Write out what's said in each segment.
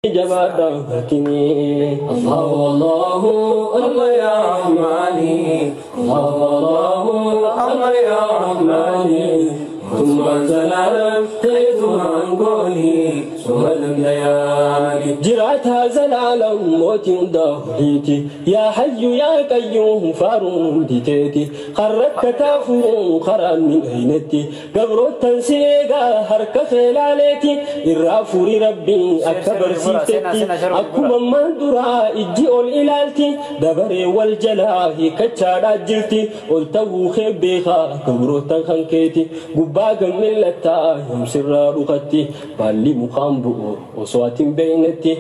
Jabaadha barkini. Allahu Allahu Allah ya Rahmani, Allahu Allahu Allah ya Rahmani. Mootummaan zalaalam teetumaan gooni suma danda'aani. Jiraataa zalaalam mootii hundaa oliiti, yaa hayyu yaa qayyuum faaruun hundi teeti. Kan rakkataa furuun karaan min aynetti, gabroottan si eegaa harka kee laaleeti. Irraa furii rabbiin akka barsiiftetti, akkuma ammaan duraa ijji ol ilaalti. Dabaree wal jalaa hiikkachaadhaa jirti, ol ta'uu kee beekaa gabroottan kan keeti. Gubbaa gammillattaa yoomsirraa dhukatti, baalli mukaan bu'u osoo ati hin beeknetti.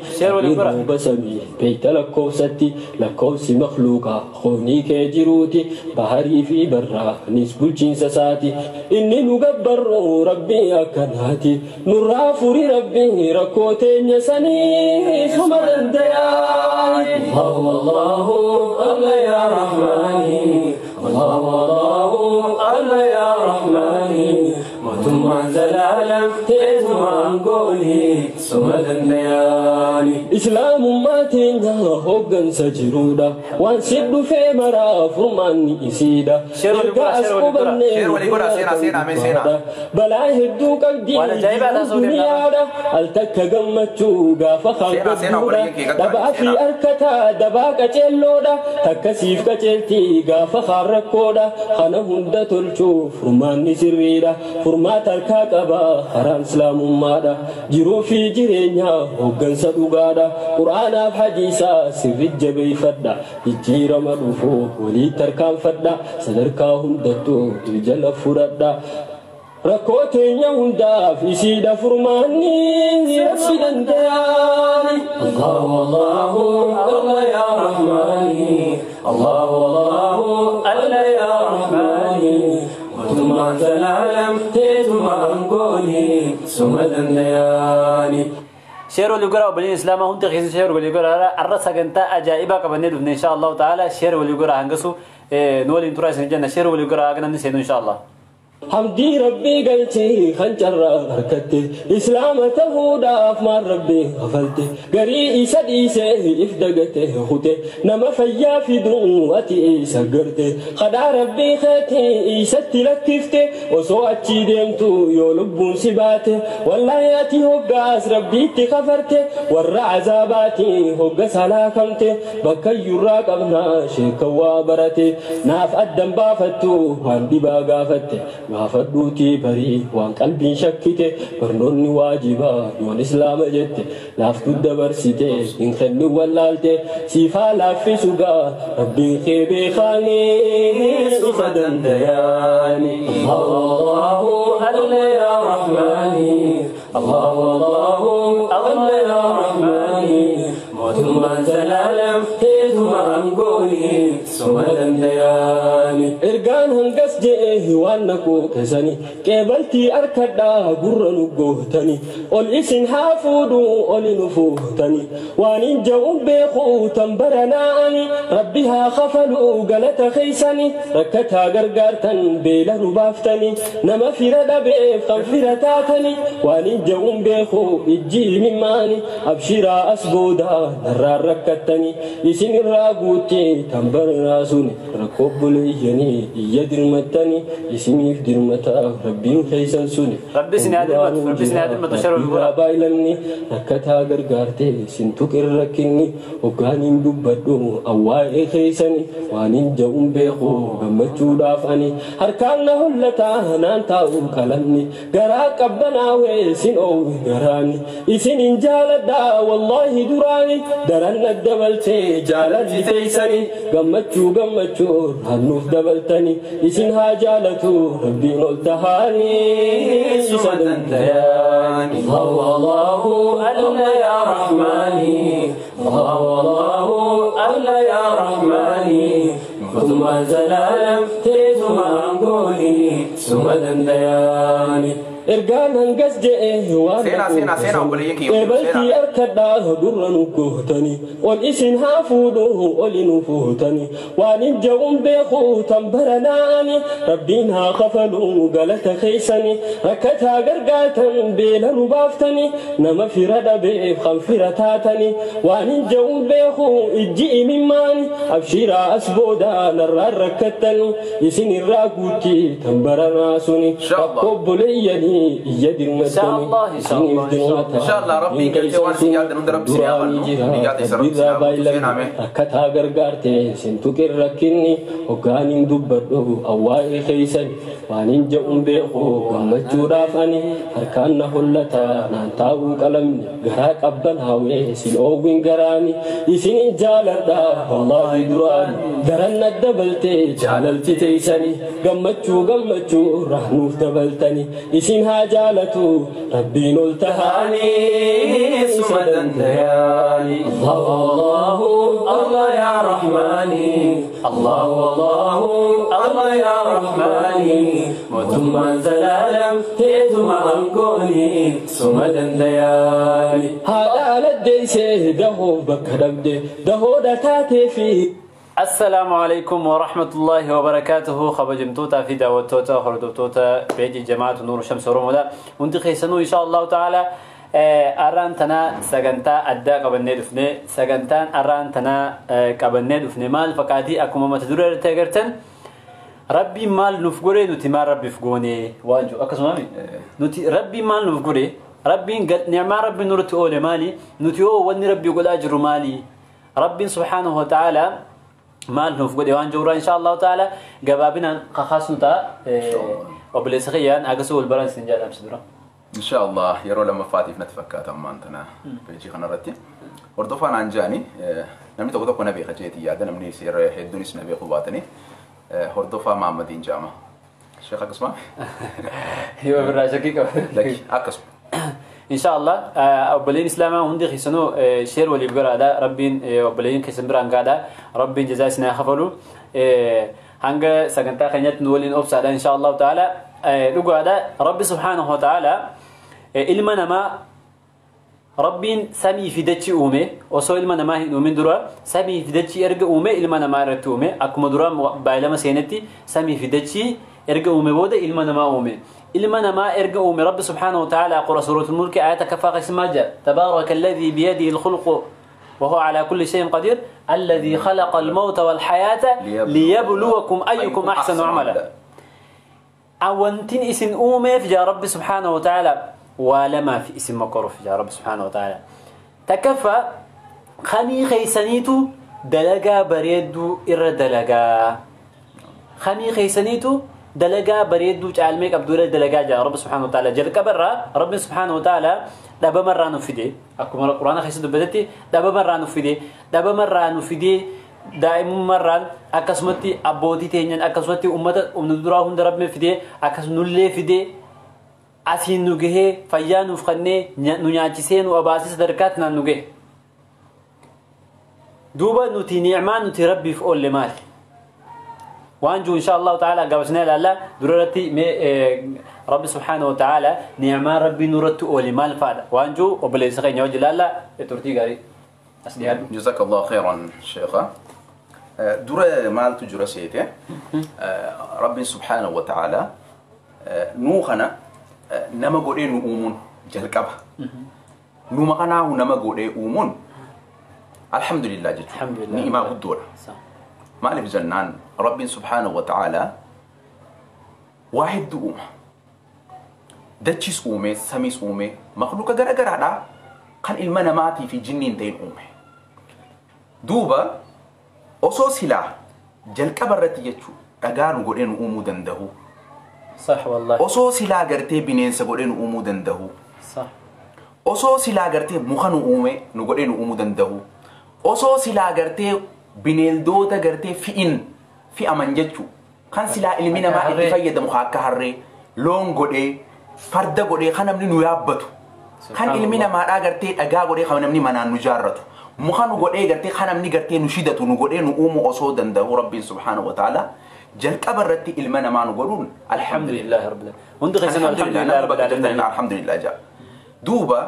Rooba samii beekta lakkoofsatti, lakkoofsi makluuqaa hoonii kee jiruuti. Baharii fi barraanis bulchiinsa isaati. Inni nu gabbarru rabbii akkanaati. Nurraa furi rabbii rakkoo teenya sanii suma dandayaa. Allahu Allahu Allah ya Rahmani, Allahu Allahu Allah ya Rahmani. Mootummaan zalaalam teetumaan gooni suma danda'aani. Islaamummaa teenya hooggansa jiruudha. Waan si dhufee maraa furmaanni isiidha. Erga as qubannee balaa hedduu qabdi duniyaadha. Al takka gammachuu gaafa hangabduudha. Dhabaa fi harkataa dabaa qaceelloodha. Takka siif qaceelti gaafa haan rakkoodha. Kana hunda tolchuuf furmaanni sirriidha. Furmaata harkaa qaba karaan islaamummaadha. Jiruu fi jireenya hooggansa dhugaadha. Quraanaaf hadiisaa sirri jabeeffadha. Jijjiirama dhufuu walii tarkaanfadha. Sadarkaa hundattuu jala fudhadha. Rakkoo teenya hundaaf isiidha furmaanni rabbi danda'aani. Allahu Allahu Allah ya Rahmani, Allahu Allahu Allah ya Rahmani. Mootummaan zalaalam teetumaan gooni suma danda'aani. Share walii godhaa obboleen islaamaa hundi keessa, share walii godhaa. Arra sagantaa ajaa'ibaa qabannee dhufne insha Allahu ta'ala. Share walii godhaa, hangasu nu waliin turaa isin jenna. Share walii godhaa, akka namni seenu insha Allah. Hamdii rabbii galchee kan carraa harkatte, islaama ta'uudhaaf maal rabbii kafalte? Garii isa dhiisee if dagate hute, nama fayyaa fiduu ati isa garte? Kadhaa rabbii keetii isatti lakkifte, osoo achii deemtu yoo lubbuun si baate, wallaahi ati hoggaas rabbiitti kafarte, warra azaabaatii hoggas halaakamte. Bakka iyyurraa qabnaa sheekan waa barate, naaf addan baafattu waan dhibaa gaafatte. Gaafadhuutii barii waan qalbiin shakkite, barnoonni waajibaa yoon islaama jette. Laaftuu dabarsite hin kennin wallaalte, siifaa laaffisu gaa rabbiin kee beekaanii suma danda'aani. Allahu Allah ya Rahmani, Allahu Allahu Allah ya Rahmani. Mootummaan zalaalam teetumaan gooni suma danda'aani. Ergaan hangas je'ee waan naquu keessani, qeebaltii harkadhaa gurra nu gootani. Ol isin haa fuudhu oli nu fuutani. Waan hin ja'u beeku tan baranaa'ani, rabbi haa kafaluu galata keeysani. Rakkataa gargaartan, beela nu baaftani, nama fira dhabeef kan fira taatani. Waan hin ja'uun beeku ijji mimmaani, abshiraa as booda narraan rakkattani. Isin irraa guuttee tan baranaa sun rakkoo obboleeyyanii iyya dirmattani, isiniif dirmata rabbiin keeysan suni. Rabbi isin haa dirmatu, rabbi isin haa dirmatu, share walii godhaa. Baay'ilamni rakkataa gargaarte sin tuqin rakkinni. Hoggaaniin dubbadhu awwaa'ee keeysani, waan hin ja'uun beeku gammachuudhaaf ani. Harkaan na hollataa naan taa'u qalamni, garaa qabbanaawee sin oowwi garaani. Isin hin jaaladhaa wallaahi duraani, daran na dabaltee jaalalli teeysani. Gammachuu gammachuu rannuuf dabaltani, isin haa jaalatu rabbiin ol tahaanii suma danda'aani. Allahu Allahu Allah ya Rahmani, Allahu Allahu Allah ya Rahmani. Mootummaan zalaalam teetumaan gooni suma danda'aani. Ergaan hangas je'e waan Seenaa, seenaa, seenaa, obboleeyyan kiyya, Eebaltii seenaa. harkadhaa durra nu gootani ol isin haa fuudhu oli nu fuutani waan hin ja'uun beeku tan baranaani rabbiin haa kafaluu galata keeysani rakkataa gargaartan beela nu baaftani nama fira dhabeef kan fira taatani waan hin ja'uun beeku ijji imimmaani abshiraa as boodaa narraan rakkattani isin irraa guutti tan baranaa suni Insha Allah. akka obboleeyyanii iyya dirmattani Insha Allah, insha Allah, isiniif dirmata Insha Allah, Rabbiin galtee waan isin yaaddan hunda Rabbi isin haa Duraanii bannu. jira, Biyyaa teessa Rabbi isin haa irraa guutu. Seenaa mee. Akkataa gargaarte sin tuqin rakkinni hoggaaniin dubbadhu awwaa'ee keeysan waan hin je'uun beeku gammachuudhaaf ani harkaan na hollata naan taa'uu qalamni garaa qabban haawee sin oowwin garaani isinin jaaladha wallaahi duraani garan na dabalte jaalalti teeysani gammachuu gammachuu rahnuuf dabaltani isin haa jaalatu rabbiin ol tahaanii Suma dandayani. الله الله يا رحماني الله الله الله يا رحماني موتما زلالم تيتما أنقوني سما دندياني haadha aladdeessee dahoo bakka dhabde dahoodha taatee fi السلام عليكم ورحمة الله وبركاته. خبجمتوتا في دعوتوتا خردوتوتا بيجي جماعة نور شمس رومدا وانت خيسنو إن شاء الله تعالى. أران تنا سجنتا أدا قبلني دفنة سجنتان أران تنا قبلني دفنة مال فقادي أكما ما تدور تاجرتن ربي مال نفجري نتي مال ربي فجوني واجو أكسمامي نتي ربي مال نفجري ربي نعم ربي نور تقول مالي نتي هو وني ربي يقول أجر مالي ربي سبحانه وتعالى مال نفقد وان جورا إن شاء الله تعالى جبابنا خاصنتا وبالإسخيان أقصو البران سنجال أمس درا Insha Allah yeroo lammaffaatiif natti fakkaata ammaan tana peejii kanarratti. Hordofaan aan jaani namni tokko tokko na beeka jeetii yaada namni yeroo hedduunis na beekuu baatanii hordofaa Mahammadiin jaama. Sheekh akkasuma? يو برا شقيقة Lakki akkasuma. إن شاء الله أبلين إسلاما هندي خيسنو شير ولي بقرا هذا ربين أبلين خيسن بران قاعدة ربين جزاء سنا خفلو هنجا سكنتا خنيت نولين أوبس هذا إن شاء الله تعالى لقوا هذا ربي سبحانه وتعالى إلما ما ربين سمي في دتشي أومي وصو إلما ما هي أومين درا سمي في دتشي إرجع أومي إلما ما رت أومي أكما درا بايلما سينتي سمي في دتشي إرجع أومي بودا إلما ما أومي إلما ما إرجع أومي رب سبحانه وتعالى قرأ سورة الملك آية كفاق اسمها تبارك الذي بيده الخلق وهو على كل شيء قدير الذي خلق الموت والحياة ليبلوكم أيكم أحسن عملا أونتين اسم أومي في رب سبحانه وتعالى ولما في اسم مكروف يا رب سبحانه وتعالى تكفى خمي خيسنيتو دلقا بريدو إر دلقا خمي خيسنيتو دلقا بريدو جعل أبدورة دلقا جاء رب سبحانه وتعالى جل كبرة رب سبحانه وتعالى دابا مرة نفيدي أكو مرة قرآن خيسنتو بدتي دابا مرة نفيدي دابا مرة نفيدي دائما مرة أكسمتي أبوتي تينيان أكسمتي أمتا أمندراهم درب فيدي أكسنولي فيدي asiin nu gahee fayyaa nuuf kennee nu nyaachisee nu abaasee sadarkaatti naan nu gahe. Duuba nuti ni'maa nuti rabbiif oolle maali? Waan jiru insha Allahu ta'ala gabaasnee ilaalla dura irratti mee rabbi subhaanahu wa ta'ala ni'maa rabbii nurratti oole maal fa'aadha? Waan jiru obboleessa keenya wajji ilaalla turtii gaarii as dhiyaadhu. Jazakallahu khairan sheekha. Dura maaltu jira seete rabbiin subhaanahu wa ta'ala nuu kana nama godhee nu uumuun jalqaba. Numa kanaahu nama godhee uumuun alhamdulillah jechuudha. Alhamdulillah. Ni'imaa guddoodha. Maaliif jennaan rabbiin subhaanahu wa ta'ala waa hedduu uuma. Dachis uume, samiis uume, makluuqa gara garaadha kan ilma namaatii fi jinni hin ta'in uume. Duuba osoo silaa jalqaba irratti jechuudha dhagaa nu godhee nu uumuu danda'u. صح والله Osoo silaa gartee bineensa godhee nu uumuu danda'u. صح Osoo silaa gartee muka nu uume nu godhee nu uumuu danda'u. Osoo silaa gartee bineeldota gartee fi'in fi'aman jechuu kan silaa ilmi Akka namaa itti harree. fayyadamu akka harree loon godhee farda godhee kan namni nu yaabbatu kan ilmi namaadhaa gartee dhagaa godhee kan namni manaan nu jaarratu muka nu godhee gartee kan namni gartee nu shidatu nu godhee nu uumu osoo danda'u rabbiin subhaanahu wa ta'ala Jalqaba irratti ilma namaa nu godhuun alhamdulillahi rabbil alamin. Hundi keessanuu alhamdulillahi rabbil alamin. Alhamdulillah jaa. Duuba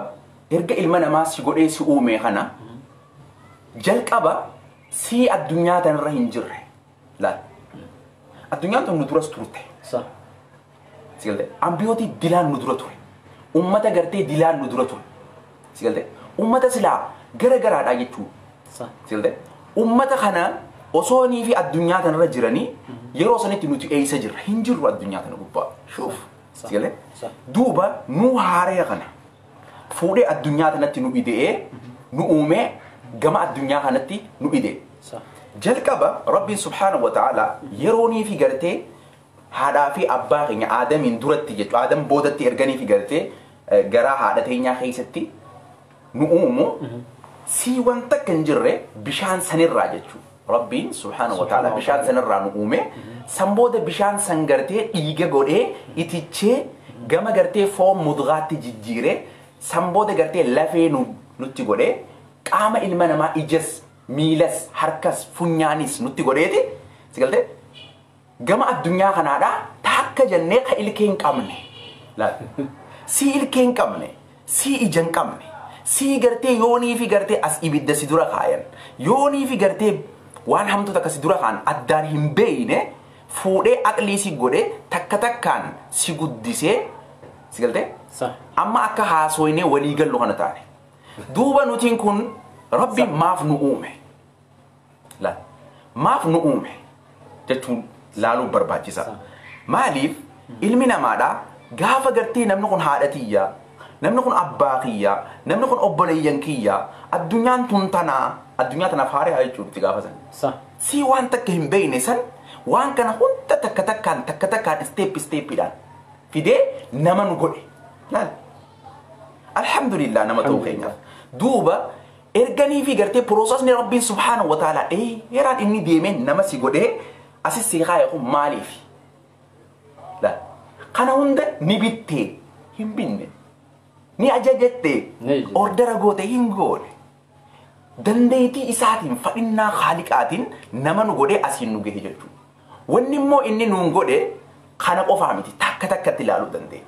erga ilma namaa si godhee si uume kana jalqaba si addunyaa tanarra hin jirre. Laal. Addunyaan tun nu duras turte. Si galte ambiyooti dilaan nu dura ture. Ummata gartee dilaan nu dura ture. Si galte ummata silaa gara garaadhaa jechuudha. Si galte ummata kana osoo nii fi addunyaa tanarra jiranii yeroo sanitti nuti eessa jirra hin jirru addunyaa tana gubbaa. Shuuf. Si galte duuba nu haaree kana fuudhee addunyaa tanatti nu ide'ee nu uumee gama addunyaa kanatti nu ide. Jalqaba Rabbiin subhaanahu wa ta'ala yeroo nii fi gartee haadhaa fi abbaa keenya Aadamiin duratti jechuudha. Aadam boodatti erganii fi gartee garaa haadha teenyaa keessatti nu uumu si wanta akka hin jirre bishaan sanirraa jechuudha. Rabbiin subhaanahu wa ta'ala bishaan sanirraa nu uume san booda bishaan san gartee dhiiga godhee itichee gama gartee foon mudgaatti jijjiiree san booda gartee lafee nutti godhee qaama ilma namaa ijas miilas harkas funyaanis nutti godheeti si galtee gama addunyaa kanaadhaa takka jennee ka ilkee hin qabne. Si ilkee hin qabne, si ija hin qabne, si gartee yoonii fi gartee as ibidda si dura kaayan, yoonii fi gartee waan hamtu takka si dura kaan addaan hin beeyne fuudhee aqlii si godhee takka takkaan si guddisee si galtee amma akka haasoynee walii gallu kana taane. Duuba nutiin kun Rabbi maaf nu uume. Maaf nu uume jechuun laaluu barbaachisa. Maaliif ilmi namaadhaa gaafa gartee namni kun haadha tiyyaa, namni kun abbaa kiyyaa, namni kun obboleeyyan kiyyaa, addunyaan tun tanaa, addunyaa tanaaf haaree haa jechuudha itti gaafa san. Si waan takka hin beekne san waan kana hunda takka takkaan takka takkaan isteeppi isteeppiidhaan fidee nama nu godhe. Laal. Alhamdulillah nama ta'uu keenyaaf. Duuba erganii fi gartee piroosesni Rabbiin subhaanahu wa ta'ala dheeraan inni deemee nama si godhee asis si kaa'e kun maaliif? Laal. Kana hunda ni bittee hin binne. Ni ajajattee ordera goote hin goone. Dandeettii isaatiin fadhinnaa haaliqaatiin nama nu godhee asiin nu gahe jechuudha. Wanni immoo inni nuun godhe kana qofaa miti takka takkatti ilaaluu dandeenya.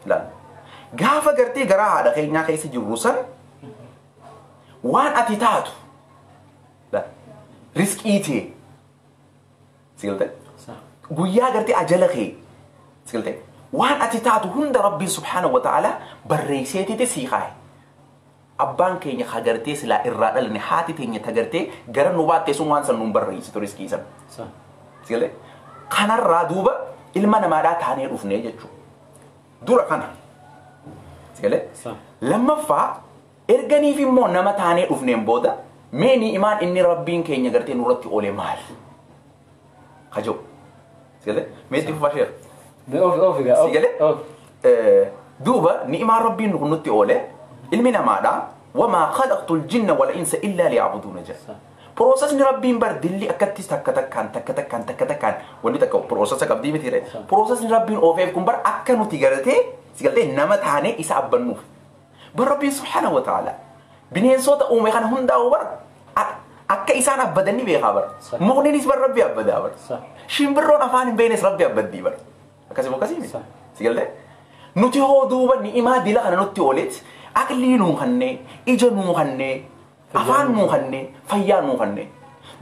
Laal. Gaafa gartee garaa haadha keenyaa keessa jirru san waan ati taatu riskii tee si galte guyyaa gartee ajala kee si galte waan ati taatu hunda Rabbiin subhaanahu wa ta'ala barreesseetiti sii kaa'e. Abbaan keenya ka gartee silaa irraa dhalanne haati teenya ta gartee gara nu baatte sun waan san nuun barreessitu riskii san. Si galte kanarraa duuba ilma namaadhaa taanee dhufnee jechuudha. Dura kana. Si galee? Lammaffaa erganiif immoo nama taanee dhufneen booda mee ni'imaan inni Rabbiin keenya gartee nurratti oole maal? Kajoo. Si galee? Mee itti fufaa sheekh. Si galee? Duuba ni'imaan Rabbiin nutti oole ilmi namaadhaa wamaa khalaqtul jinna wal insa illaa liya'buduuna jedha. Piroosesni Rabbiin bar dilli akkattis takka takkaan takka takkaan takka takkaan wanni takka piroosesa qabdii miti ree. Piroosesni Rabbiin oofeef kun bar akka nuti gartee si galtee nama taanee isa abbannuuf. Bar Rabbiin subhaanahu wa ta'ala bineensota uume kana hundaa'u bar akka isaan abbadan ni beekaa bar. Mukniinis bar Rabbi abbadaa bar. Shimbirroon afaan hin beeknes Rabbi abbaddii bar. Akkasii akkasii miti. Si galtee nuti hoo duuba ni'imaa dila kana nutti ooleet aqlii nuu kannee ija nuu kannee afaan nuu kannee fayyaa nuu kannee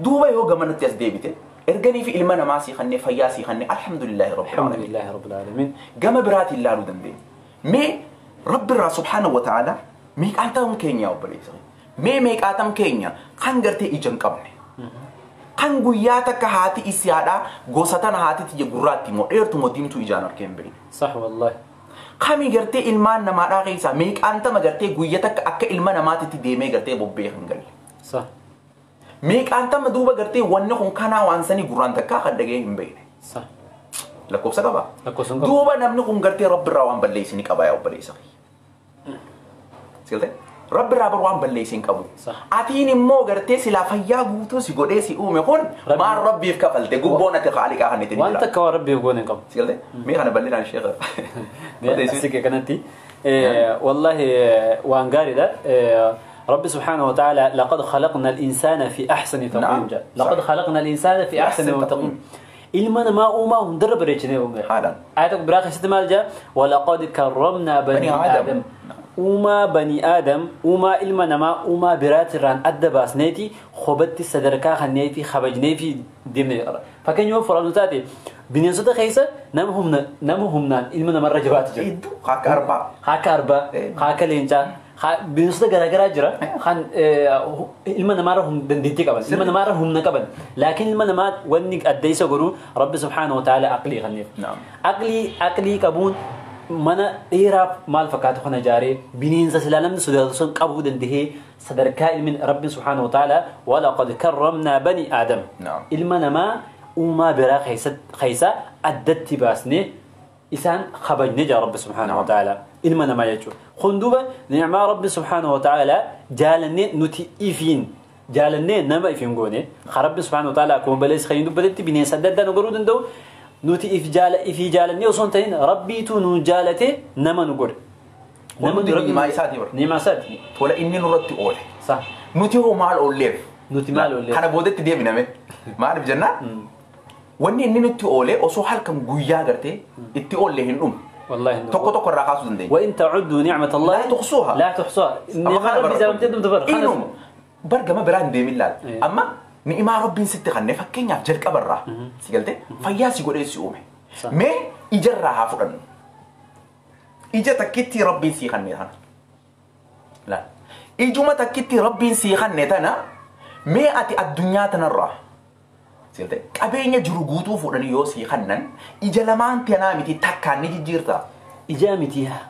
duuba yoo gama nutti as deebite erganii fi ilma namaa sii kannee fayyaa sii kannee alhamdulillahi rabbil alamin. Alhamdulillahi rabbil alamin. Gama biraatiin ilaaluu dandeenya. Mee Rabbi irraa subhaanahu wa ta'ala meeqaatam keenya obboleessa. Mee meeqaatam keenya kan gartee ija hin qabne. Kan guyyaa takka haati isiyaadhaa gosa tana haati tiyya gurraatti moo dheertu moo diimtuu ijaan arkee hin beekne. Sah wallahi. Kami gartee ilmaan namaadhaa keessaa meeqaantama gartee guyyaa takka akka ilma namaatitti deemee gartee bobbee hin galle. Sah. Meeqaantama duuba gartee wanni kun kanaa waan sanii gurraan takkaa kan dhagee hin beekne. Sah. Lakkoofsa qaba. Lakkoofsa hin qabu. Duuba namni kun gartee Rabbi irraa waan balleessi ni qaba yaa obboleessa. Si galtee? Rabbi irraa bar waan balleessi hin qabu. Atiin immoo gartee silaa fayyaa guutuu si godhee si uume kun maal Rabbiif kafalte gubboon ati haaliqaa kan itti Waan takka waan Rabbiif goone hin qabu. Si galtee? Mee kana bal'inaan sheekha. Asii kanatti wallahi waan gaariidha. رب سبحانه وتعالى لقد خلقنا الإنسان في أحسن تقويم. لقد خلقنا الإنسان في أحسن تقويم. Ilma namaa uumaa hundarra bareechinee uumne. Haalaan. Ayata biraa keessatti maal jaa? Walaqad karramnaa banii Aadam. Uumaa banii Aadam, uumaa ilma namaa uumaa biraatirraan adda baasneeti kophaatti sadarkaa kannee fi kabajnee fi deemne. Fakkeenyaaf furaanu taate bineensota keessa nama humnaan ilma namarra jabaatu jira. Hedduu akka arbaa. Akka arbaa, akka leencaa, bineensota garaagaraa jira kan ilma namaarra dandeettii qaban, ilma namaarra humna qaban. Laakiin ilma namaa wanni adda isa godhu Rabbi subhaanahu wa ta'ala aqlii kenneef. Aqlii qabuun mana dheeraaf maal fakkaatu kana ijaaree bineensa silaa namni sodaatu sun qabuu dandahee sadarkaa ilmi Rabbi subhaanahu wa ta'ala walaqad karramnaa bani Aadam. Ilma namaa uumaa biraa keessa addatti baasnee isaan kabajne jaa Rabbi subhaanahu wa ta'ala. Ilma namaa jechuudha. Kun duuba ni'maa Rabbi subhaanahu wa ta'ala jaalannee nuti ifiin jaalannee nama ifiin goone Rabbi subhaanahu wa ta'ala akkuma baleessa kan dubbatetti bineensa adda addaa nu godhuu danda'u nuti ifii jaalannee osoo hin ta'in Rabbiitu nu jaalate nama nu godhe. Nama ni'maa isaati bara. Ni'maa isaati. Tola inni nurratti oole. Sa. Nuti hoo maal oolleef? Nuti maal oolleef? Kana boodatti deebiname. Maaliif jennaan? Wanni inni nutti oole osoo halkan guyyaa gartee itti oolle hin dhumu. والله tokko tokko irraa kaasuu dandeenya. وإن تعدوا نعمة الله لا تحصوها. لا تحصوها. نعمة ربي زي ما تدم تبر. Inuma bargama biraan deemin laal. Amma ni'imaa Rabbiin sitti kenne fakkeenyaaf jalqabarraa si galtee fayyaa si godhee si uume. Mee ijarraa haa fudhannu. Ija takkitti Rabbiin sii kenne tana. Laal. Ijuma takkitti Rabbiin sii kenne tana mee ati addunyaa tanarraa si galtee qabeenya jiru guutuu fuudhanii yoo sii kennan ija lamaan tanaa miti takkaan ni jijjiirta. Ijaa miti haa.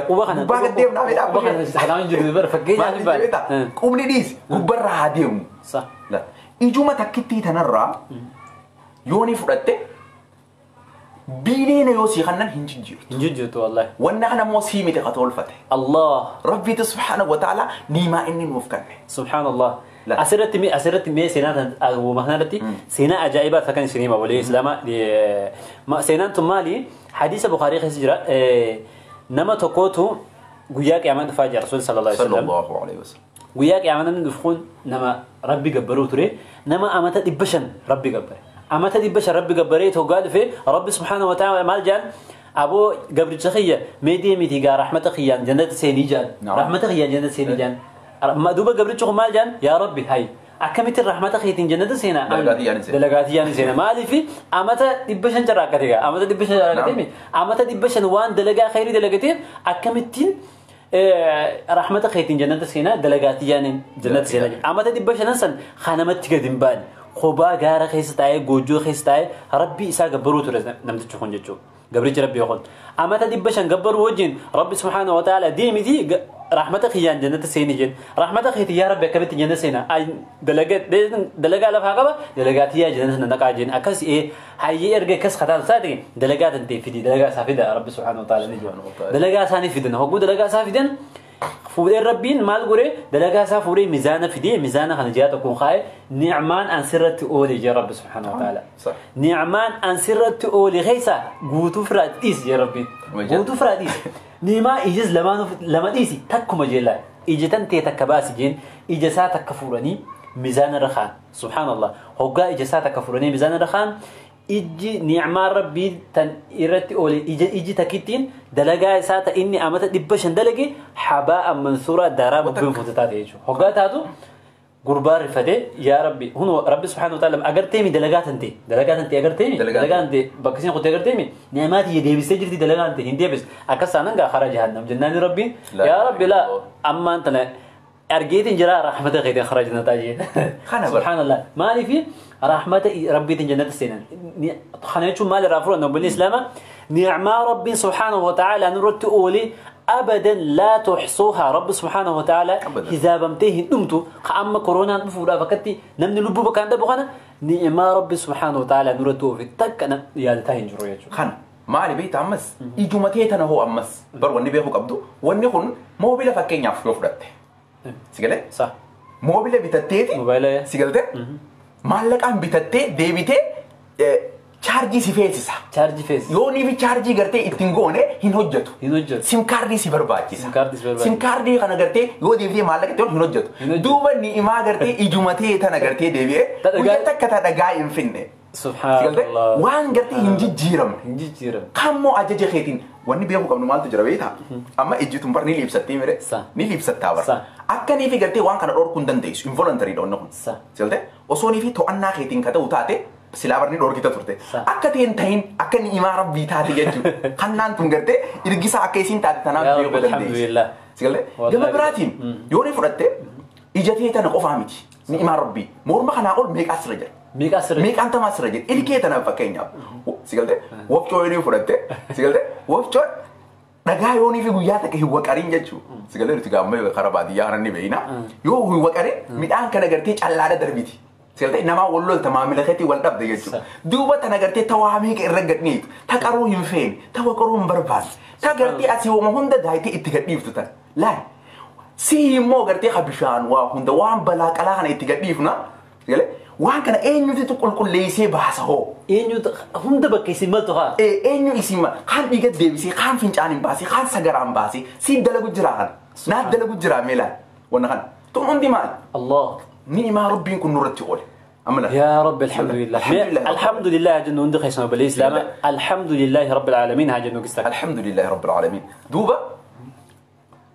Quba kana. Gubbaa gad deemnaa meedhaa Quba kana kanaan jiru bara fakkeenyaaf baala. Qubni dhiisi gubbarraa haa deemu. Sa. Ijuma takkittii tanarraa yoo ni fudhatte biileena yoo sii kennan hin jijjiirtu. Hin jijjiirtu wallahi. Wanna kana immoo sii miti ka tolfate. Allah. Rabbiitu subhaanahu wa ta'ala niimaa inni nuuf kenne. Subhaanallah. Asirratti mee seenaa kanarratti seenaa ajaa'ibaa takkan isin hima walii islaamaa seenaan tun maali? Hadiisa Bukaarii keessa jira. Nama tokkootu guyyaa qiyaamaa dhufaa jira Rasuulli sallallahu alaihi wasallam. Guyyaa qiyaamaa namni dhufu kun nama Rabbi gabbaruu ture. Nama amata 500 Rabbi gabbare. Amata 500 Rabbi gabbaree hoggaa dhufe Rabbi subhaanahu wa ta'ala maal jedhan? Aboo gabricha kiyya mee deemiti gaa rahmata kiyyaan jannata seenii jedhan. Rahmata kiyyaan jannata seenii jedhan. Duuba gabrichi kun maal jedhan? Yaa Rabbi hay akkamitti rahmata keetiin jannata seenaa? Dalagaatii yaani seena. Maaliif amata 500 carraaqqate gaa amata 500 carraaqqate amata 500 waan dalagaa khayrii dalagateef akkamittiin rahmata keetiin jannata seenaa dalagaatii yaani jannata seenaa. Amata 500 san kanamatti gadi hin baane kophaa gaara keessa taa'ee goojjoo keessa taa'ee Rabbi isaa gabbaruu ture namtichi kun jechuudha. Gabrichi Rabbi kun amata 500 gabbaruu wajjin Rabbi subhaanahu wa ta'ala deemiti rahmata kiyyaan jannata seeni jedhe. Rahmata keetii yaa Rabbi akkamitti jannata seena? Dalagaa lafaa qaba dalagaatii yaa jannata sana naqaa jedhe. Akkas hayyee erga akkas kataan isaati dalagaa tantee fidi dalagaa isaa fida Rabbi subhaanahu wa ta'ala ni jedhe. Dalagaa isaanii fidan hogguu dalagaa isaa fidan fuudhee Rabbiin maal godhe dalagaa isaa fuudhee mizaana fidee mizaana kana ji'a tokkoon kaa'e ni'maan an sirratti oole jee Rabbi subhaanahu wa ta'ala. Ni'maan an sirratti oole keessa guutuu firaa dhiisi jee Rabbiin. Guutuu firaa dhiisi. Ni'maa ijas lama dhiisi takkuma jeelaa ija tan ta'e takka baasi jeen ija isaa takka fuudhanii mizaana irra kaa'an. Subhaanallah hoggaa ija isaa takka fuudhanii mizaana irra kaa'an ijji ni'maa Rabbii tan irratti oole iji takkittiin dalagaa isaa ta inni amata 500 dalage habaa'an mansuuraa daaraa bubbeen fuute taate jechuudha. Hoggaa taatu gurbaa rifatee yaa Rabbi hunoo Rabbi subhaanahu wa ta'ala agarteemi dalagaa tante agarteemi dalagaa tante bakka isin qottee agarteemi ni'maa tiyya deebistee jirti dalagaa tante hin deebis akkas taanan gaa karaa jahannam jennaani Rabbiin yaa Rabbi laa ammaan tana argeetiin jira rahmata keetiin karaa jannataa jee. Subhaanallah maaliif rahmata Rabbiitiin jannata seenan kana jechuun maal irraa furan obbolli islaamaa ni'maa Rabbiin subhaanahu wa ta'ala nurratti oole أبدا لا تحصوها. رب سبحانه وتعالى حسابمته دمتو أما كورونا نفودا فكتي نمني لبو بكان دبو خنا نعمة رب سبحانه وتعالى نورته في تك أنا يا تاين جرو يجو خن ما علي بيت أمس إجمتي تنا هو أمس بر وني بيه قبضو وني خن موبيله فكين يعرف يفرته سجله صح موبيله بتتيتي موبايله سجلته مالك أم بتتي ديبيتي chaarjii si feesisa. Chaarjii feesisa. Yoo ni fi chaarjii gartee ittiin goone hin hojjetu. Hin hojjetu. Sim kaardii si barbaachisa. Sim kaardii si barbaachisa. Sim kaardii kana gartee yoo deebitee maallaqa itti hin hojjetu. Duuba ni'imaa gartee ijumatee tana gartee deebi'ee guyyaa takka ta dhagaa hin finne. Subhanallah. Waan gartee hin jijjiiramne. Hin jijjiiramne. Kammoo ajaja keetiin wanni beeku qabnu maaltu jira beektaa? Amma ejjituun bar ni liibsattee mire? Ni liibsattaa bara. Akka nii fi gartee waan kana dhorkuu hin dandeessu. Involuntary dha wanni kun. Sigalte? Osoo nii fi to'annaa keetiin ka ta'u taate silaa barni dhorkita turte. Akka ta'een ta'in akka ni'imaa rabbii taate jechuudha. Kannaan tun gartee ergisa akka isiin taate tanaaf beekuu dandeessu. Sigalte? Gama biraatiin yoo ni fudhatte ija tee tana qofaa miti. Ni'imaa rabbii. Morma kanaa ol meeqaa sirra jira? Meeqaa sirra jira? Meeqaan tamaa sirra jira? Ilkee tanaaf fakkeenyaaf. Sigalte? Wofcoo yoo ni fudhatte sigalte? Wofcoon dhagaa yoo ni fi guyyaa takka hin waqariin jechuudha. Sigalte nuti gaamma karaa baadiyyaa kana ni beekna. Yoo hin waqarin midhaan kana gartee callaadha darbiti. Sigalte namaa wal lolta maamila keetii wal dhabde jechuudha. Duuba tana gartee tawaa meeqa irra gadhiitu. Ta qaruu hin feene, ta waqaruu hin barbaanne. Ta gartee asii hooma hunda daayitee itti gadhiiftu tan. Laal. Si immoo gartee ka bishaan waa hunda waan balaa qalaa kana itti gadhiifna. Sigalte waan kana eenyutu qulqulleessee baasa hoo? Eenyutu hunda bakka isin maltu haa? Eenyu isin mal? Kaan dhiiga deebisee, kaan fincaan hin baasee, kaan sagaraan baasee, si dalagu jira kana. Naaf dalagu jira meelaan. Wanna kana. Tun hundi maali? Allah. Ni'imaa rabbiin kun nurratti oole. Amma يا رب الحمد لله. الحمد لله جنو عندك خيسنا بالإسلام. الحمد لله رب العالمين ها جنو قستك. الحمد لله رب العالمين. دوبا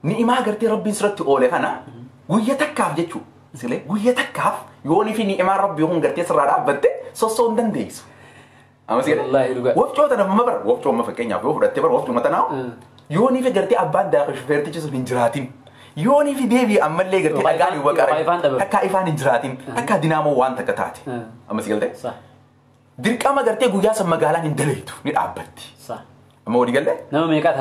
ni'imaa gartee rabbiin sirratti oole kana guyya takkaaf jechuudha. Silee guyya takkaaf yooni fi ni'imaa rabbii kun gartee sirraa dhaabbatte sossoo hin dandeessu. Amma sigalee wofcoo tana amma bara wofcoo amma fakkeenyaaf yoo fudhatte bara wofcoo matanaa yooni fi gartee abbaan daakuu shufeertichi sun hin jiraatin. Yooni fi deebii ammallee gartee dhagaan hin waqare takkaa ifaan hin jiraatin takkaa dinaamoo waan takka taate. Amma sigalee dirqama gartee guyyaa san magaalaan hin daleetu ni dhaabbatti. Amma walii galee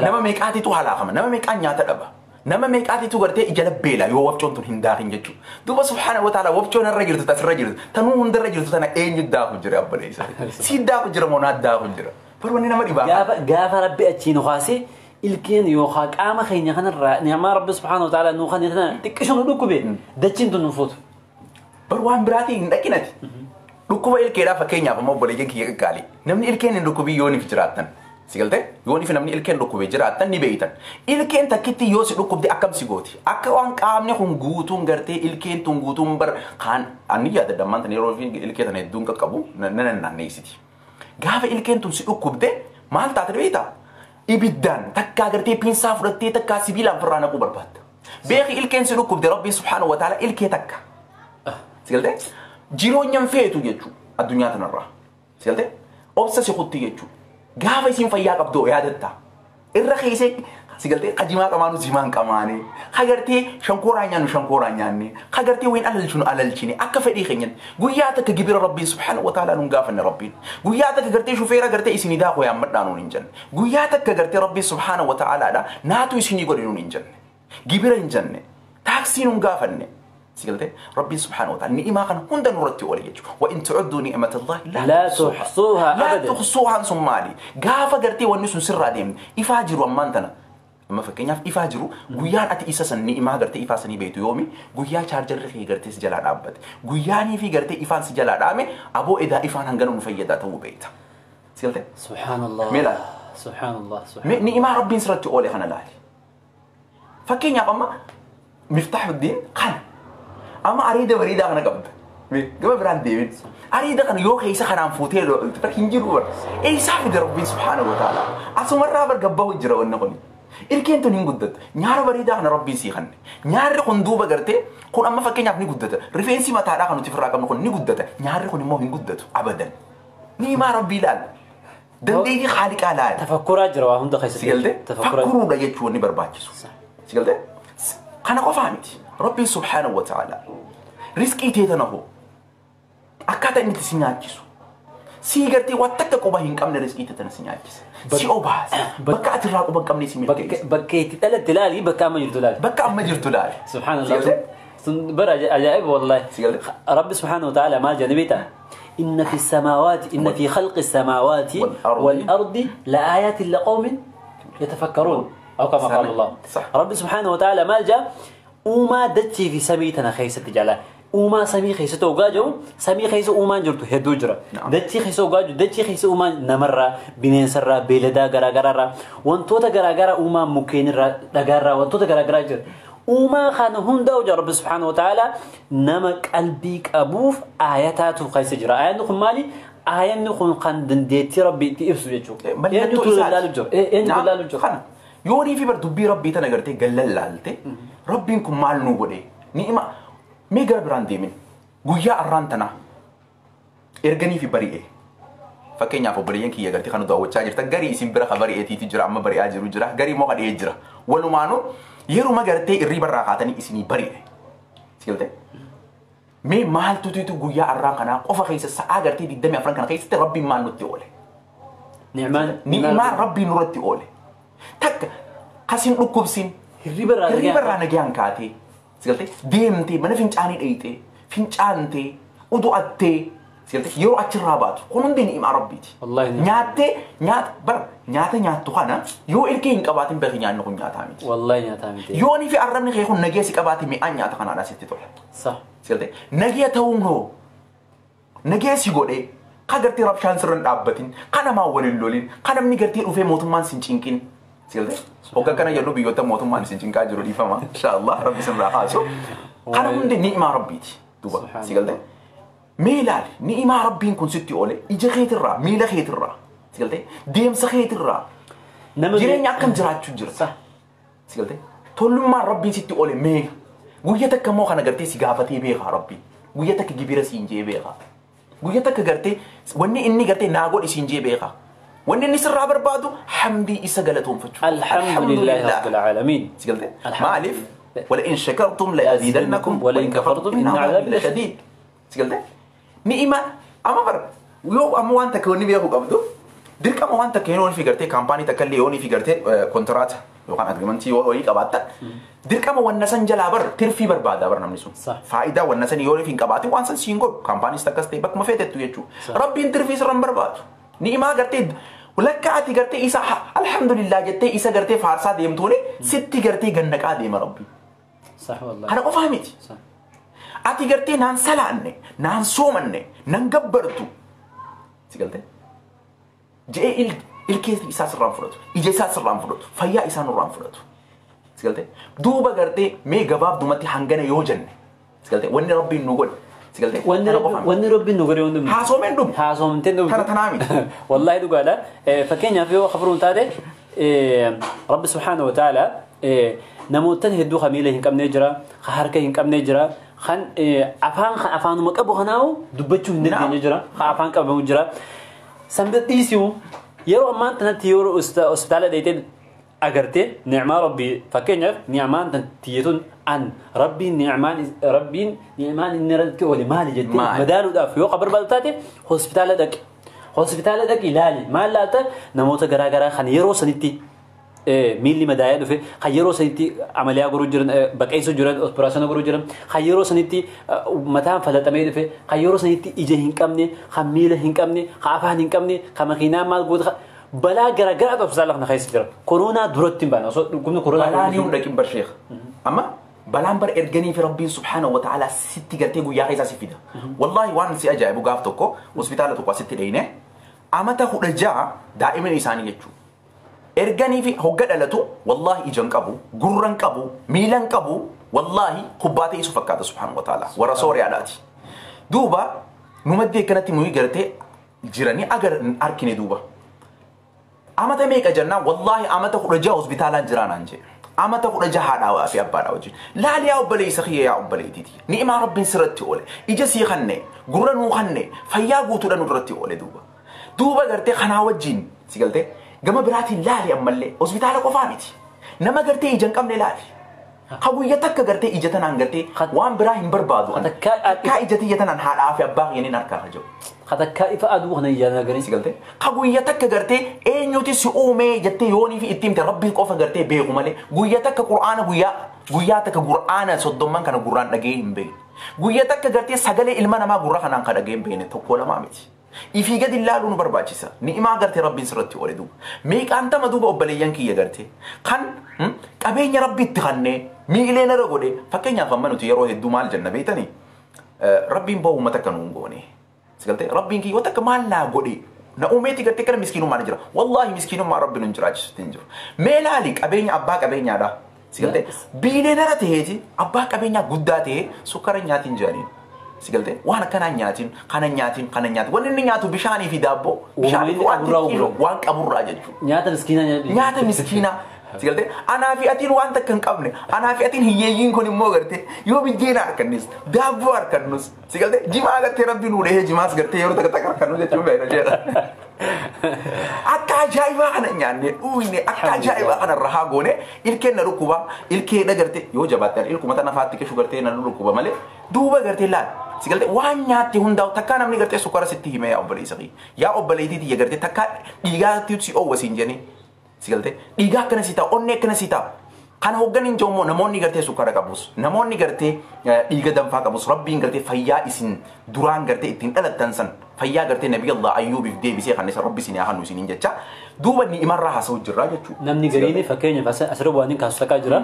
nama meeqaatitu halaakama nama meeqaan nyaata dhaba. Nama meeqaatitu gartee ija labbeela yoo wafcoon tun hin daakin jechuudha. Duuba subhaana wa ta'ala wafcoon irra jirtu tasirra jirtu tanuu hundarra jirtu tana eenyu daaku jira abboleessa. Si daaku jira moo naa daaku jira. Barwanni nama dhibaa. Gaafa rabbi achiin kaasee ilkeen yookaan qaama keenya kanarraa ni'maa rabbi subhaana wa ta'ala nuu kan tana xiqqishu nu dhukkube dachiin tun nu fuutu. Bar waan biraatiin hin dhaqinati. Dhukkuba ilkeedhaa fakkeenyaaf ammoo obboleeyyan kiyya qaqqaalii. Namni ilkeen hin dhukkubii yooniif jiraattan. Sigalte yoon ifi namni ilkeen dhukkubee jiraattan ni beeytan. Ilkeen takkitti yoo si dhukkubde akkam si gooti? Akka waan qaamni kun guutuun gartee ilkeen tun guutuun bar kaan ani yaadadha ammaan tan yeroo ilkee tana hedduun qaqqabu nan naanneessiti. Gaafa ilkeen tun si dhukkubde maal taate beektaa? Ibiddaan takkaa gartee piinsaa fudhattee takkaa sibiilaan ofirraa naquu barbaadda. Beeki ilkeen si dhukkubde rabbiin subhaanahu wa ta'ala ilkee takka. Sigalte jireenyaan feetu jechuudha addunyaa tanarraa. Sigalte obsa si kutti jechuudha. Gaafa isin fayyaa qabdu yaadatta. Irra keessa sigaltee qajimaa qamaanu zimaan qamaane. Hagartee shankooraa nyaannu shankooraa nyaanne. Hagartee wayin alalchinu alalchine. Akka fedhii keenyan. Guyyaa takka gibira rabbiin subhaanahu wa ta'ala nuun gaafanne rabbiin. Guyyaa takka gartee shufeera gartee isinii daakuu yaammadhaa nuun hin jenne. Guyyaa takka gartee rabbiin subhaanahu wa ta'alaadha naatu isinii godhe nuun hin jenne. Gibira hin jenne. Taaksii nuun gaafanne. سيقولتي ربي سبحانه وتعالى نعمة كان هندا نورتي أولي يجو وإن تعدوا نعمة الله لا تحصوها لا تحصوها سمالي قافة قرتي والناس سر ديم إفاجروا أمانتنا أما فكينيا إفاجروا قيان أتي إساسا نعمة قرتي إفاسني بيت يومي قيا شارجر رخي قرتي سجلال أبد قياني في قرتي إفان سجلال أمي أبو إذا إفان هنغنو مفيدة تو بيت سيقولتي سبحان الله ميلا سبحان الله سبحان نعمة ربي سرتي أولي خنا لالي فكينيا أما مفتاح الدين قال أما أريد بريدة أنا قبض قبل براند ديفيد أريد أن يوخي يسخن عن فوتيلو تركين جرور إيه سافد ربي سبحانه وتعالى أصلا مرة برجبه الجرا والنقل إلكين تنين قدت نيار بريدة أنا ربي سيخن نيار قندوبة قرتي كون أما فكين يعرفني قدت رفينسي ما تعرف أنه تفرق أما كون نقدت نيار كون ما هو قدت أبدا ني ما ربي لال دندي خالق على تفكر أجرا هم دخل سيقلده تفكروا لا يجوني برباكسو سيقلده أنا قفهمت ربي سبحانه وتعالى رزقي تيتنا هو أكاتا إنت سيناتشيسو سيغرتي واتك قبا هين كم رزقي تيتنا سيناتشيس سي أوباس بكا أتراك قبا كم نسي ملكيس بكيت تلات دلالي بكا ما جرتلالي بكا ما جرتلالي سبحان الله برا عجائب والله رب سبحانه وتعالى ما جنبته إن في السماوات إن في خلق السماوات والأرض لآيات لقوم يتفكرون أو كما قال الله صح. رب سبحانه وتعالى ما جاء وما دتي في سميتنا خيسة جلا وما سمي خيسة وجاجو سمي خيسة وما جرتو هدوجرا دتي خيسة وجاجو دتي خيسة وما نمرة بنسرة بلدا جرا جرا وانتوتا جرا جرا وما مكين را جرا وانتوتا جرا جرا جر وما خانهم دوجا رب سبحانه وتعالى نمك قلبيك أبوف آياته خيسة جرا آيات مالي Aayanni kun kan dandeettii Rabbii itti ibsu jechuudha. Mallattoo Eenyutu laalu jira? Eenyutu laalu jira? Kana yoonii fi bar dubbii Rabbii tana gartee gallallaalte, Rabbiin kun maal nuu godhe, ni'ima mee gara biraan deemin, guyyaa arraan tanaa erganii fi bari'e. Fakkeenyaaf, obboleeyyan kiyya gartee kan nu daawwachaa jirtan, garii isin bira ka bari'eetiitu jira, amma bari'aa jiru jira, garii immoo kadhee jira. Walumaanuu yeruma gartee irriiba irraa kaatanii isinii bari'e. Si galtee? Mee maaltutu guyyaa arraa kanaa qofa keessa, sa'aa gartee 24 kana keessatti Rabbiin maal nutti oole? Ni'maan. Ni'imaan Rabbiin nurratti oole. Takka kasin dhukkubsin. Hirriba irraa Hirriba irraa nagayaan kaatee. Si galtee? Deemtee mana fincaanii dheeyxee, fincaantee, udu'attee, si galtee, yeroo achirraa baatu kun hundi ni'imaa Rabbiiti. Wallaahi ni'ima. Nyaattee, nyaata bara nyaata nyaattu kana yoo ilkee hin qabaatin beeki, nyaanni kun nyaataa miti. Wallaahi nyaataa miti. Yoonii fi arrabni kee kun nagaya si qabaate, mi'aan nyaata kanaadhaa sitti tola. Sah. Si galtee? Nagaya ta'uun hoo nagaya si godhee, ka gartee rabshaan sirra hin dhaabbatin, ka namaa waliin lolin, ka namni gartee dhufee mootummaan sin cinqin. Si galtee? Hogga kana jennu biyyoota mootummaan isin cinqaa jiru, dhiifama. Inshaallah Rabbi sirraa kaasu. Kana hundi ni'imaa Rabbiiti. Duuba si galtee? Mee ilaali, ni'imaa Rabbiin kun sitti oole, ija keetirraa, miila keetirraa, si galtee, deemsa keetirraa, Nama jireenya akkam jiraachuu jirta. Si galtee? Tollummaan Rabbiin sitti oole mee guyya takka immoo kana gartee si gaafatee beekaa Rabbiin? Guyya takka gibira siin jee beekaa? Guyya takka gartee wanni inni gartee naa godhi siin jee beekaa? Wanni inni sirraa barbaadu hamdii isa galatoonfachuu. Alhamdulillahi rabbil aalamiin. Si galtee? Maaliif? ولئن شكرتم لأزيدنكم ولئن كفرتم إن عذابي لشديد. Si galtee? Ni'ima amma bar yoo amma waan takka wanni beeku qabdu, dirqama waan takka yeroo fi gartee kaampaanii takka illee yoo fi gartee kontiraata yookaan agreementii yoo wayii qabaattan, dirqama wanna san jalaa bar tirfii barbaada bar namni sun. Faayidaa wanna san yoo hin qabaatin waan san siin godhu, kaampaaniis takkas ta'e bakkuma feetettu jechuudha. Rabbiin tirfii sirra hin barbaadu. Ni'imaa gartee lakka ati gartee isa alhamdulillah jettee isa gartee faarsaa deemtuuni sitti gartee gannaqaa deema Rabbi. Sah wallahi. Kana qofaa miti. Ati gartee naan salaanne, naan soomanne, nan gabbartu. Si galtee? Je'ee ilkee isaa sirraan fudhatu, ija isaa sirraan fudhatu, fayyaa isaa nurraan fudhatu. Si galtee? Duuba gartee mee gabaabdumatti hangana yoo jenne. Si galtee? Wanni Rabbiin nu godhe. Si galtee? Wanni Kana qofaa miti. Wanni Rabbiin nu godhe hundi Haasoomeen dhumu. Haasomteen dhumu. Tana tanaa miti. Wallahi dhugaadha. Fakkeenyaaf yoo kafaruun taate, Rabbi subhaanahu wa ta'ala namoota hedduu kan miila hin qabnee jira, kan harka hin qabnee jira, kan afaan afaanuma qabu kanaawu dubbachuu hin dandeenye jira, kan afaan qabamu jira. Sanbira dhiisiu yeroo ammaan tanatti yeroo hospitaala dheeytee agartee ni'maa Rabbii, fakkeenyaaf ni'maan tan tiyyatuun an Rabbiin ni'maan Rabbiin ni'maan inni irratti oole maali jettee Maali? Madaaluudhaaf yoo barbaadu taate, hospitaala dhaqi. Hospitaala dhaqi, ilaali. Maal laata, namoota garaa garaa kan yeroo sanitti miilli madaa'ee dhufe, kan yeroo sanitti amaliyaa godhuu jiran, baqeessuu jiran, operaasyoona godhuu jiran, kan yeroo sanitti mataan falaxamee dhufe, kan yeroo sanitti ija hin qabne, kan miila hin qabne, kan afaan hin qabne, kan makiinaa maal goota, balaa garaa garaatu hospitaala kana keessa jira. Koronaa duratti hin baane osoo dhukkubni koronaa. Balaan hin dhaqin bar sheekh. Amma balaan bar erganii fi Rabbiin subhaanahu wa ta'ala sitti gartee guyyaa keessaa si fida. Wallaahi waan si ajaa'ibu, gaaf tokko hospitaala tokko asitti dheeyne, amata 16 daa'ima isaanii jechuudha. Erganii fi hogga dhalatu wallaahi ija hin qabu, gurra hin qabu, miila hin qabu, wallaahi kubbaa ta'e isu fakkaata subhaanahu wa ta'ala. Warra Sooriyaadhaati. Duuba nu maddee kanatti nuyi gartee jiranii agar arkine duuba. Amata meeqa jennaan, wallaahi amata 16 hospitaalaan jiraa naan jedhe. Amata 16 haadhaa fi abbaadhaa wajjin. Laali yaa obboleessa kiyya, yaa obboleettiiti. Ni'imaa Rabbiin sirratti oole. Ija sii kanne, gurra nuu kanne, fayyaa guutuudha nu irratti oole duuba. Duuba gartee kanaa wajjin si galtee gama biraatiin laali, ammallee hospitaala qofaa miti. Nama gartee ija hin qabne laali. Ka guyya takka gartee ija tanaan gartee waan biraa hin barbaadu. Takkaa ija tiyya tanaan haadhaa fi abbaa kiyyaniin harkaa kajabu. Katakkaa ifa aduu kana ijaan agaranii. Si galtee? Ka guyya takka gartee eenyuti si uumee jettee yoonii fi itti himte, Rabbii qofa gartee beeku malee, guyya takka Qur'aana guyyaa guyyaa takka Qur'aana 30n kana gurraan dhagee hin beekne. Guyya takka gartee sagalee ilma namaa gurra kanaan ka dhagee hin beekne tokko lamaa miti. Ifii gadi ilaaluu nu barbaachisa. Ni'imaa gartee Rabbiin sirratti oole duuba. Meeqaan tama duuba obboleeyyan kiyya gartee kan qabeenya Rabbi itti kannee miilee nara godhe. Fakkeenyaaf amma nuti yeroo hedduu maal jenna beektanii? Rabbiin ba'u uummata akka nuun goone. Si galtee? Rabbiin kiyya takka maal naa godhe? Na uumeeti gartee kana miskiinummaan jira. Wallaahi miskiinummaa Rabbi nun jiraachisutti hin jiru. Mee laali, qabeenya abbaa qabeenyaadha. Si galtee? Biilee nara ta'eeti, abbaa qabeenyaa guddaa ta'ee, sukkara nyaatiin jiraniin. Si galtee waan akkanaa nyaatiin kana nyaatiin kana nyaatiin wanni inni nyaatu bishaanii fi daabboo bishaanii fi waan qaburraa jechuudha. Nyaata miskiinaa nyaata. Nyaata miskiinaa. Si galtee anaa fi atiin waan takka hin qabne anaa fi atiin hiyyeeyyiin kun immoo gartee yoo biddeena harkannus daabboo harkannus si galtee jimaa gartee rabbi nuu dhahee jimaas gartee yeroo takka takka harkannu jechuun beekna jechuudha. Akka ajaa'ibaa kana nyaanne dhugne akka ajaa'ibaa kana rahaa goone ilkeen na dhukkuba ilkee dha gartee yoo jabaatte ilkuma tana faatti qishu gartee na dhukkuba malee duuba gartee laal. Si galtee waan nyaatte hundaa'u takkaa namni gartee sukkaara sitti himee yaa obboleessa kiyya yaa obboleettii tiyya gartee takkaa dhiigaatti si oowwa siin jedhanii. Si galtee dhiigaa akkana si ta'a onnee akkana si ta'a. Kana hoogganiin jiru immoo namoonni gartee sukkaara qabus namoonni gartee dhiiga danfaa qabus rabbiin gartee fayyaa isin duraan gartee ittiin dhalattan san fayyaa gartee nabi Allah Ayyuubiif deebisee kan isa rabbi isin haa hannu isiniin jecha duuba ni imarraa haasa'u jirraa jechuudha. Namni gariin fakkeenyaaf asirra waan kaasu takkaa jira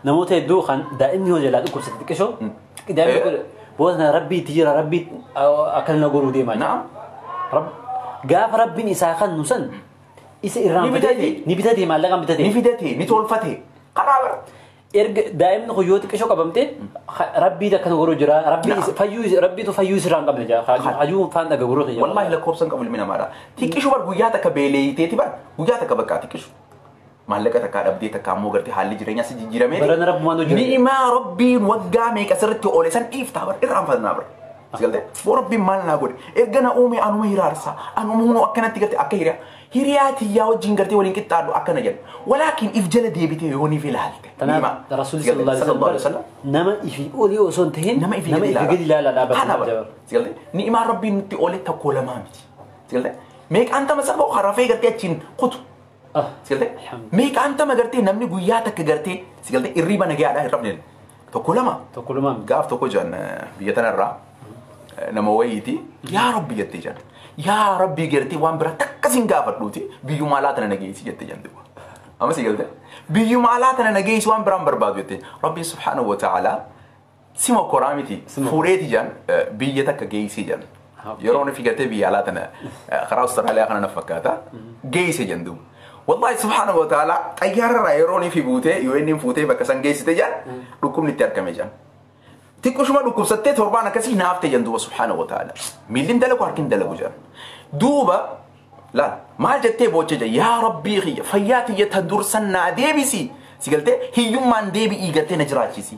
namoota hedduu kan daa'imni hojii jalaa dhukkubsate xiqqishoo daa'imni booda rabbii itti jira rabbii akkana na goruu deemaa jira. Gaafa rabbiin isaa kan nu san isa irraan ni bitate maallaqaan bitate. Ni fidate ni tolfate. Karaa Erga daa'imni kun yoo xiqqishoo qabamte rabbii akkana goruu jira rabbiitu fayyuu isirraan qabne jira hayyuu faan dhaga goruu jira. Wallaahi lakkoofsan qabu ilmi namaadha. Xiqqishoo bar guyyaa takka beeleeyiteeti bar guyyaa takka bakka xiqqishu. Maallaqa takkaa dhabdee takka ammoo gartee haalli jireenyaa si jijjiiramee. Barana rabbumaan hojii. Ni'imaa rabbiin waggaa meeqa sirriitti oole san dhiiftaa bar irraanfatnaa bar. Si galtee boo rabbiin maal naa godhe erga na uume anuma hiraarsa anuma hunoo akkanatti gartee akka hiriyaa hiriyaa tiyyaa wajjin gartee waliin qixxaadhu akkana jedhu walaakin if jala deebitee yoo niif ilaalte. Tanaaf Rasuulli sallallahu alaihi wasallam nama ifii olii osoo hin tahin nama ifii gadi ilaalaa dhaabbata. Si galtee ni'imaa rabbiin nutti oole tokko lamaa miti. Si galtee meeqaan tama saba harafee gartee achiin kutu. Si galtee meeqaan tama gartee namni guyyaa takka gartee si galtee irriba nagayaadhaa hin rafne tokko lama. Tokko lamaa miti. Gaaf tokko jiran biyya tanarraa nama wayiiti yaa rabbi jettee jiran yaa rabbi gartee waan biraa takka siin gaafadhuuti biyyuma alaa tana nageessi jettee jiran duuba. Amma si galtee biyyuma alaa tana nageessi waan biraan barbaadu jettee rabbi subhaanahu wa ta'ala sima koraa miti fuudheeti jiran biyya takka geessee jiran. Yeroo nufi gartee biyya alaa tana karaa Austraaliyaa kana na fakkaata geessee jiran duuba. Wallahi subhaanahu wa ta'ala xayyaararraa yeroo nufi buutee yoo inni fuutee bakka san geessite jiran dhukkubni itti argame jiran. Xiqqoshuma dhukkubsattee torbaan akkasii naafte jedhan duuba subhaanahu wa ta'ala. Miilli dalagu harki dalagu jedhan. Duuba laal maal jettee boochee jedhan yaa rabbii kiyya fayyaa tiyya ta dursan naa deebisi. Si galtee hiyyummaan deebi'ii gartee na jiraachisi.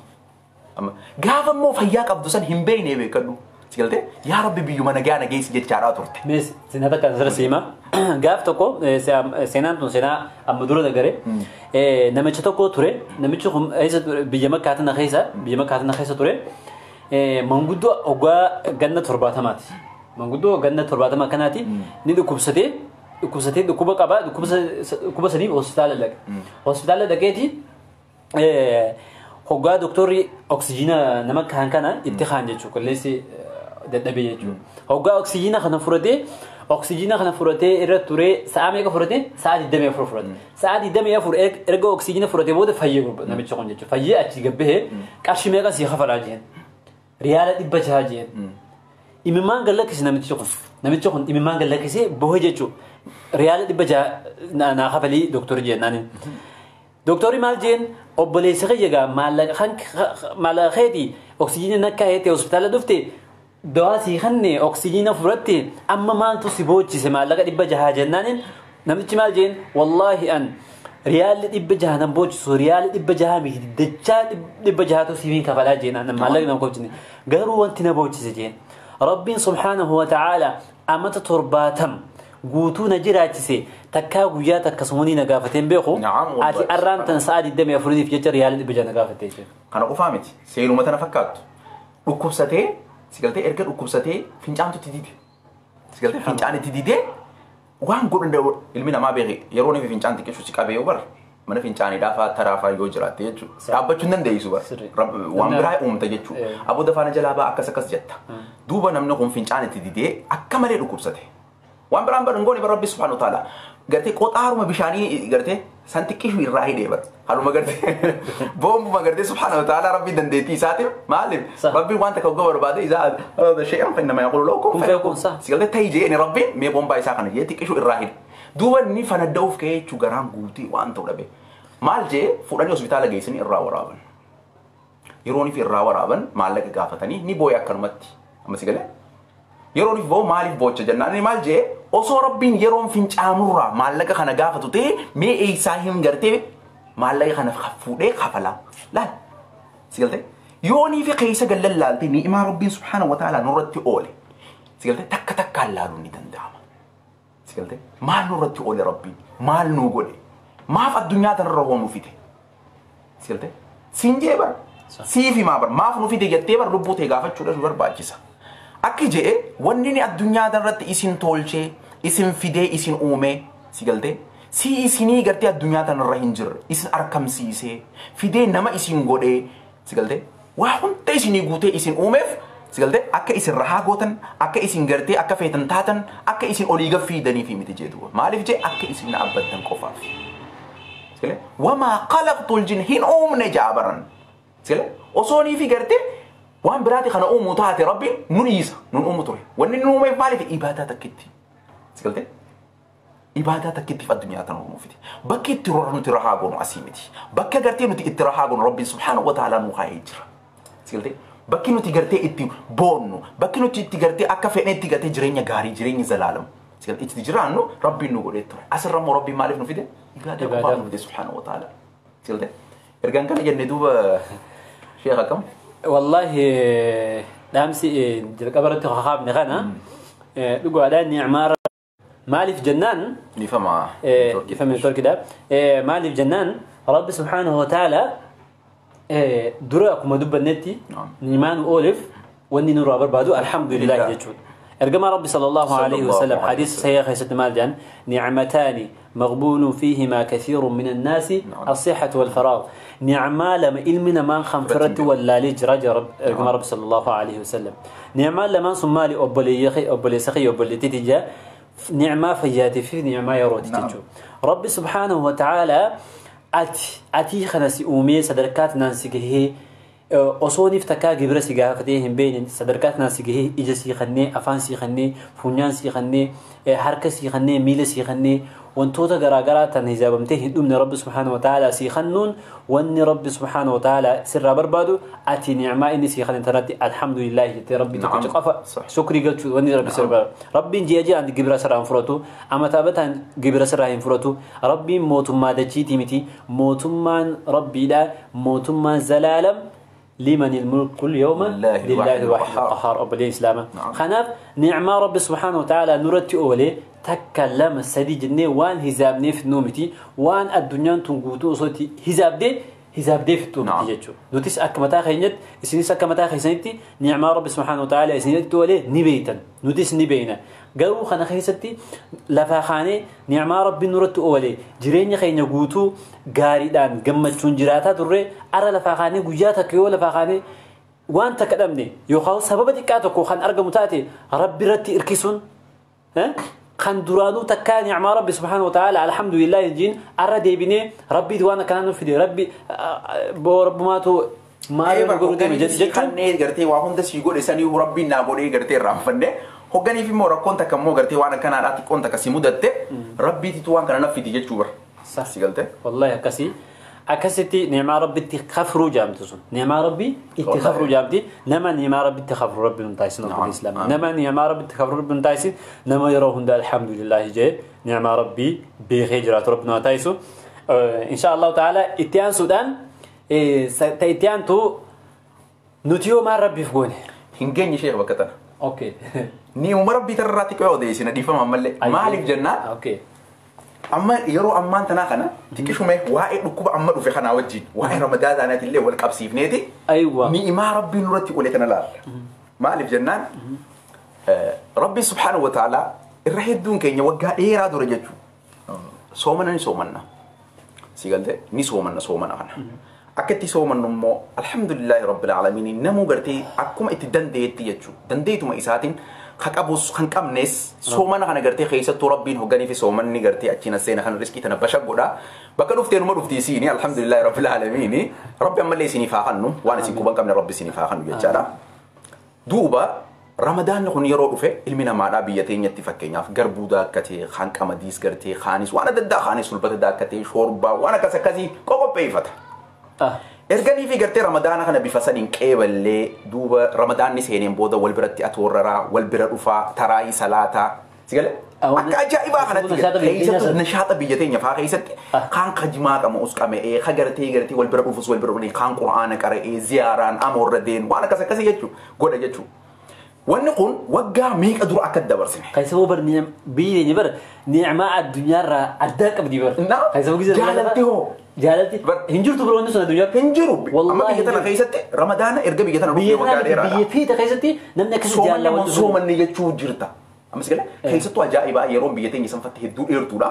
Gaafa immoo fayyaa qabdu san hin beeknee beekadhu. Si galtee yaa rabbi biyyuma nagaa na geessi jechaadhaa turte. Mees seenaa takka asirra siima. Gaaf tokko seenaan tun seenaa amma dura dagare namicha tokko ture namichi kun biyya Makkaa tana keessa ture manguddoo hoggaa ganna 70maati. Manguddoo ganna 70 kanaati ni dhukkubsatee dhukkuba qaba dhukkuba saniif hospitaala dhaqe. Hospitaala dhaqeeti hoggaa doktorri oksijiina nama kaan kana itti kaan jechuudha qilleensi dadhabee jechuudha. Hoggaa oksijiina kana fudhatee irra turee sa'a meeqa fudhatee sa'a 24 fudhate. Sa'a 24 erga oksijiina fudhatee booda fayyee gurba namicha kun jechuudha. Fayyee achi gabbahee qarshii meeqa sii kafalaa jeen. Riyaala 600 jeen. Imimmaan gallakkise namichi kun. Namichi kun imimmaan gallakkisee bohe jechuudha. Riyaala 600 naa kafalii doktorri jennaan. Doktorri maal jeen obboleessa kiyya gaa maallaqa keetii oksijiina nakkaa heete hospitaala dhufte dawaa sii kanne oksijiina fudhatte amma maaltu si boochise maallaqa 600 jennaanin namichi maal jeen wallaahi an riyaalli 600 nan boochisu riyaalli 600 miti dachaa 600tu siifin kafalaa jeen maallaqa nan koobchine garuu wanti na boochise jeen rabbiin subhaanahu wa ta'aala amata 70 guutuu na jiraachise takkaa guyyaa takka sumanii na gaafateen beeku ati arraan tan sa'a 24 jecha riyaalli 600 na gaafattee jechuudha. Kana qofaa miti seenuma tana fakkaattu dhukkubsatee si galtee erga dhukkubsatee fincaantu itti dide. Si galtee fincaan itti didee waan godhu ilmi namaa beeke yeroo inni fincaan xiqqeessu si qabee yoo bar mana fincaaniidhaa fa'aa taraa fa'aa yoo jiraatte jechuudha. Dhaabbachuu hin dandeessu bar waan biraa uumta jechuudha. Aboo dafaana jalaa ba'a akkas akkas jetta. Duuba namni kun fincaan itti didee akka malee dhukkubsate. Waan biraan bar hin goone bar rabbi subhaanahu wa ta'ala. Gartee qoxaaruma bishaanii gartee san xiqqishu irraa hidhee bar haluma gartee boombuma gartee subhaanahu wa ta'ala rabbi dandeettii isaatiin maaliif rabbiin waan takka hoggaa barbaade isaa shay'an fa innamaa yaqulu lahu kun fayakun si galtee ta'i jeeni rabbiin mee boombaa isaa kana jee xiqqishu irraa hidhe duuba inni fanadda'uuf ka'ee jechuu garaan guutii waan ta'u dhabe maal jee fuudhanii hospitaala geessanii irraa waraaban yeroo inni irraa waraaban maallaqa gaafatanii ni boo'e akkanumatti Amma si galee? Yeroon if boo'u maaliif boocha jennaan inni maal jee osoo Rabbiin yeroon fincaanurraa maallaqa kana gaafatu ta'e mee eessaa hin gartee maallaqa kana fuudhee kafalaa. Laal. Si galtee? Yoonii fi keessa gallan laaltee ni'imaa Rabbiin subhaana wa ta'ala nurratti oole. Si galtee takka takkaan laaluun ni danda'ama. Si galtee maal nurratti oole Rabbiin? Maal nuu godhe? Maaf addunyaa tanarra hoo nu fide? Si galtee? Siin jee bara. Siif himaa bara. Maaf nu fide jettee bara lubbuu ta'e gaafachuudhaaf nu barbaachisa. Akki je'e wanni inni addunyaa tanarratti isin tolchee, isin fidee, isin uumee, si galtee? Si isinii gartee addunyaa tanarra hin jirre, isin arkamsiisee, fidee nama isin godhee, si galtee? Waa hunda isinii guutee isin uumeef, si galtee? Akka isin rahaa gootan, akka isin gartee akka feetan taatan, akka isin olii gaffiidanii fi miti jedhu. Maaliif jee akka isin na abbattan qofaaf. Si galee? Wamaa khalaqtul jin hin uumne ja'a baran. Si galee? Osoo nii fi gartee waan biraati kana uumuu taate Rabbiin nu dhiisa, nun uumu ture. Wanni nu uumeef maaliif ibaadaa takkitti. Si galtee? Ibaadaa takkittiif addunyaa tana uumuu fide. Bakki itti nuti rahaa goonu asii miti. Bakka gartee nuti itti rahaa goonu Rabbiin subhaanahu wa ta'ala nu kaa'ee jira. Si galtee? Bakki nuti gartee itti boonnu, bakki nuti itti gartee akka fedhetti gartee jireenya gaarii, jireenya zalaalam. Si galtee itti jiraannu Rabbiin nu godhee ture. Asirra immoo Rabbiin maaliif nu fide? Ibaadaa qofaaf nu fide subhaanahu wa ta'ala. Si galtee? Ergaan kana jennee duuba sheekh akkam? Wallahi dhaamsi jalqaba irratti kakaafne kana dhugaadhaan ni'maa maaliif jennaan Nifama. Ifame torkidha. Maaliif jennaan Rabbi subhaanahu wa ta'ala dura akkuma dubbannetti ni'maa nu ooleef wanni nurraa barbaadu alhamdulillah jechuudha. Ergamaa Rabbi sallallahu alayhi wa sallam hadiisa sahiha keessatti maal jedhan ni'mataani مغبون فيهما كثير من الناس الصحة والفراغ. نعمة لما إلمنا ما خنفرت ولا لجرج رب رب صلى الله عليه وسلم. نعمة لما صمالي أبلي يخي أبلي سخي أبلي تتجا نعمة فياتي في نعمة يروت تجو. رب سبحانه وتعالى أتي خنسي أمي صدركات نانسي osoo niif takkaa gibira si gaafatee hin beekne sadarkaa tanaan si gahee ija sii kannee afaan sii kannee funyaan sii kannee harka sii kannee miila sii kannee wantoota garaagaraa tan hisaabamtee hin dhumne Rabbi subhaanahu wa ta'ala sii kannuun wanni Rabbi subhaanahu wa ta'ala sirraa barbaadu ati ni'maa inni sii kanne tanatti alhamdulillahi jettee Rabbi tokkicha qofa shukrii galchuu wanni Rabbi sirraa barbaadu. Rabbiin ji'a ji'aan gibira sirraa hin fudhatu amataa bataan gibira sirraa hin fudhatu Rabbiin mootummaa dachiitii miti mootummaan Rabbiidha mootummaan zalaalam لمن الملك اليوم لله الواحد القهار أبو الإسلام. خناف نعمة رب سبحانه وتعالى نرتي أولي تكلم السدي جنة وان هزاب نيف نومتي وان الدنيا تنقوتو صوتي هزاب دي هزاب دي في التومتي جتشو نوتيس أكمتا خينت إسنيس أكمتا خيسنتي نعمة رب سبحانه وتعالى إسنيت أولي نبيتا نوتيس نبينا قالوا خنا خيستي لفاخاني نعمة ربي نرتي أولي جرين خين قوتو قاريدان قمتشون جراتا دري أرى لفاخاني قجاتك يو لفاخاني وان تكلمني يخاو سبب ديكاتك خان أرقى متاتي ربي رتي إركسون ها خان درانو تكا نعمة ربي سبحانه وتعالى الحمد لله الجين أرى ديبني ربي دوانا كان في ربي بو رب ماتو ما يقولوا دي جد خاني غرتي واهم دس يقول إساني وربي نابوري غرتي رافنده hogganii fi immoo rakkoon takka immoo gartee waan akkanaadhaa xiqqoon takka si mudatte rabbiititu waan kana naffiti jechuu bara. Si galtee? Wallahi akkasii akkasitti ni'maa rabbitti kafruu jaamti sun ni'maa rabbii itti kafruu jaamti nama ni'maa rabbitti kafru rabbi nun taasisin obbo Islaam nama ni'maa rabbitti kafru rabbi nun taasisin nama yeroo hunda alhamdulillahi jee ni'maa rabbii beekee jiraatu rabbi nu taasisu insha Allahu ta'ala itti aansuudhaan itti aantu nuti yoo maal rabbiif goone. Hin geenye sheekh bakka tana. Okay. Ni umar rabbii tarraa xiqqoo odeessina dhiifama ammallee maaliif jennaan Okay. amma yeroo ammaan tanaa kana xiqqishume waa'ee dhukkuba amma dhufe kanaa wajjin waa'ee ramadaanaati illee wal qabsiifneeti Aywa. ni'imaa rabbii nurratti oole tana laalla. Maaliif jennaan rabbi subhaanahu wa ta'ala irra hedduun keenya waggaa dheeraa dura jechuudha. Soomana ni soomanna. Si galtee ni soomanna soomana kana. Akka itti soomannu immoo alhamdulillahi rabbil aalamiin namuu gartee akkuma itti dandeetti jechuudha. Dandeetuma isaatiin haqabus kan qabnes soomana kana gartee keessattuu rabbiin hogganii fi soomanni gartee achiin as seena kana riskii tana basha godha. Bakka dhuftee numa dhufti isiini alhamdulillahi rabbil aalamiin rabbi ammallee isiniif haa kennu waan isin quban qabne rabbi isiniif haa kennu jechaadha. Duuba ramadaanni kun yeroo dhufe ilmi namaadhaa biyya teenyatti fakkeenyaaf garbuu daakkatee kaan qamadiis gartee kaanis waan adda addaa kaanis sulbata daakkatee shoorbaa waan akkas akkasii qoqopheeffata. Erganii fi gartee ramadaana kana bifa saniin qeeballee duuba ramadaanni seeneen booda wal biratti atoorraraa wal bira dhufaa taraayii salaataa si galee akka ajaa'ibaa kanatti keessattuu nishaata biyya teenya faa keessatti kaan kajimaa qama'us qama'ee ka gartee gartee wal bira dhufus wal bira dhufanii kaan qura'aana qara'ee ziyaaraan amoorra deen waan akkas akkasii jechuu godha jechuu. Wanni kun waggaa meeqa dura akka dabarsine. Keessawuu bar biyyi teenya bar ni'maa addunyaarraa addaa qabdi bar. Jaalatti hoo. Jaalatti hin jirtu bira wanni sun addunyaa. Hin jiru. Amma biyya tana keessatti ramadaana erga biyya tana dhufee waggaa dheeraadha. Biyya fiita keessatti namni akkasii jaalala soomanni jechuu jirta. Ammas galee keessattuu ajaa'ibaa yeroon biyya teenya sanfatti hedduu dheertuudha.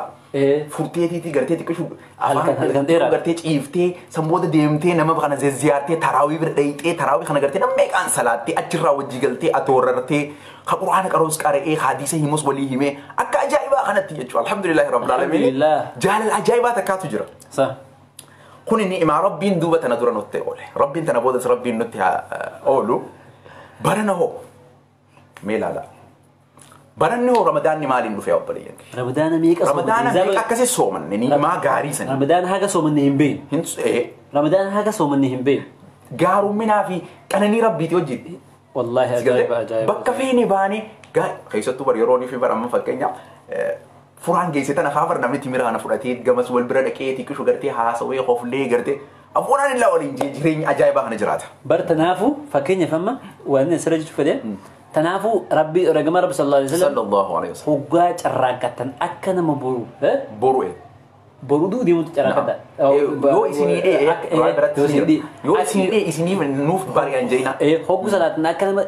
Furteetiitii gartee xiqqishu afaan gartee ciiftee sanboota deemtee nama kana ziyyaartee taraawii bira dhayxee taraawii kana gartee nama meeqaan salaattee achirraa wajjii galtee atoorartee ka quraana qaroos qara'ee hadiisa himus walii himee akka ajaa'ibaa kanatti jechuudha. Alhamdulillahi rabbil alamin. Jaalala ajaa'ibaa takkaatu jira. Kuni ni'imaa rabbiin duuba tana dura nutti oole. Rabbiin tana boodas rabbiin nutti oolu. Barana hoo mee ilaala. Baranni hoo ramadaanni maaliin dhufee obboleeyyan? Ramadaana meeqa Ramadaana meeqa akkasii soomanne ni'imaa gaarii sani. Ramadaana haga soomanne hin beekne. Ramadaana haga soomanne hin beekne. Gaarumminaa fi qananii rabbiiti wajjin. Wallaahi ajaa'iba ajaa'iba. Bakka feene baanee keessattuu bar yeroo fi bara amma fakkeenyaaf furaan geesse tana faa bar namni timira kana fudhatee gamas wal bira dhaqee xiqqishu gartee haasawee qoflee gartee afuuraan illaa waliin jireenya ajaa'ibaa kana jiraata. Bar tanaafu fakkeenyaaf amma waan asirra jechuuf fedhe tanaafu rabbi ragama rabbi sallallahu alaihi wasallam sallallahu alaihi wasallam hoggaa carraaqqatan akka nama boru boru boru duu deemutu carraaqqata. Yoo isinii dhee yoo isinii dhee isinii nuuf bari'an jeena. Hoggu salaatan akka nama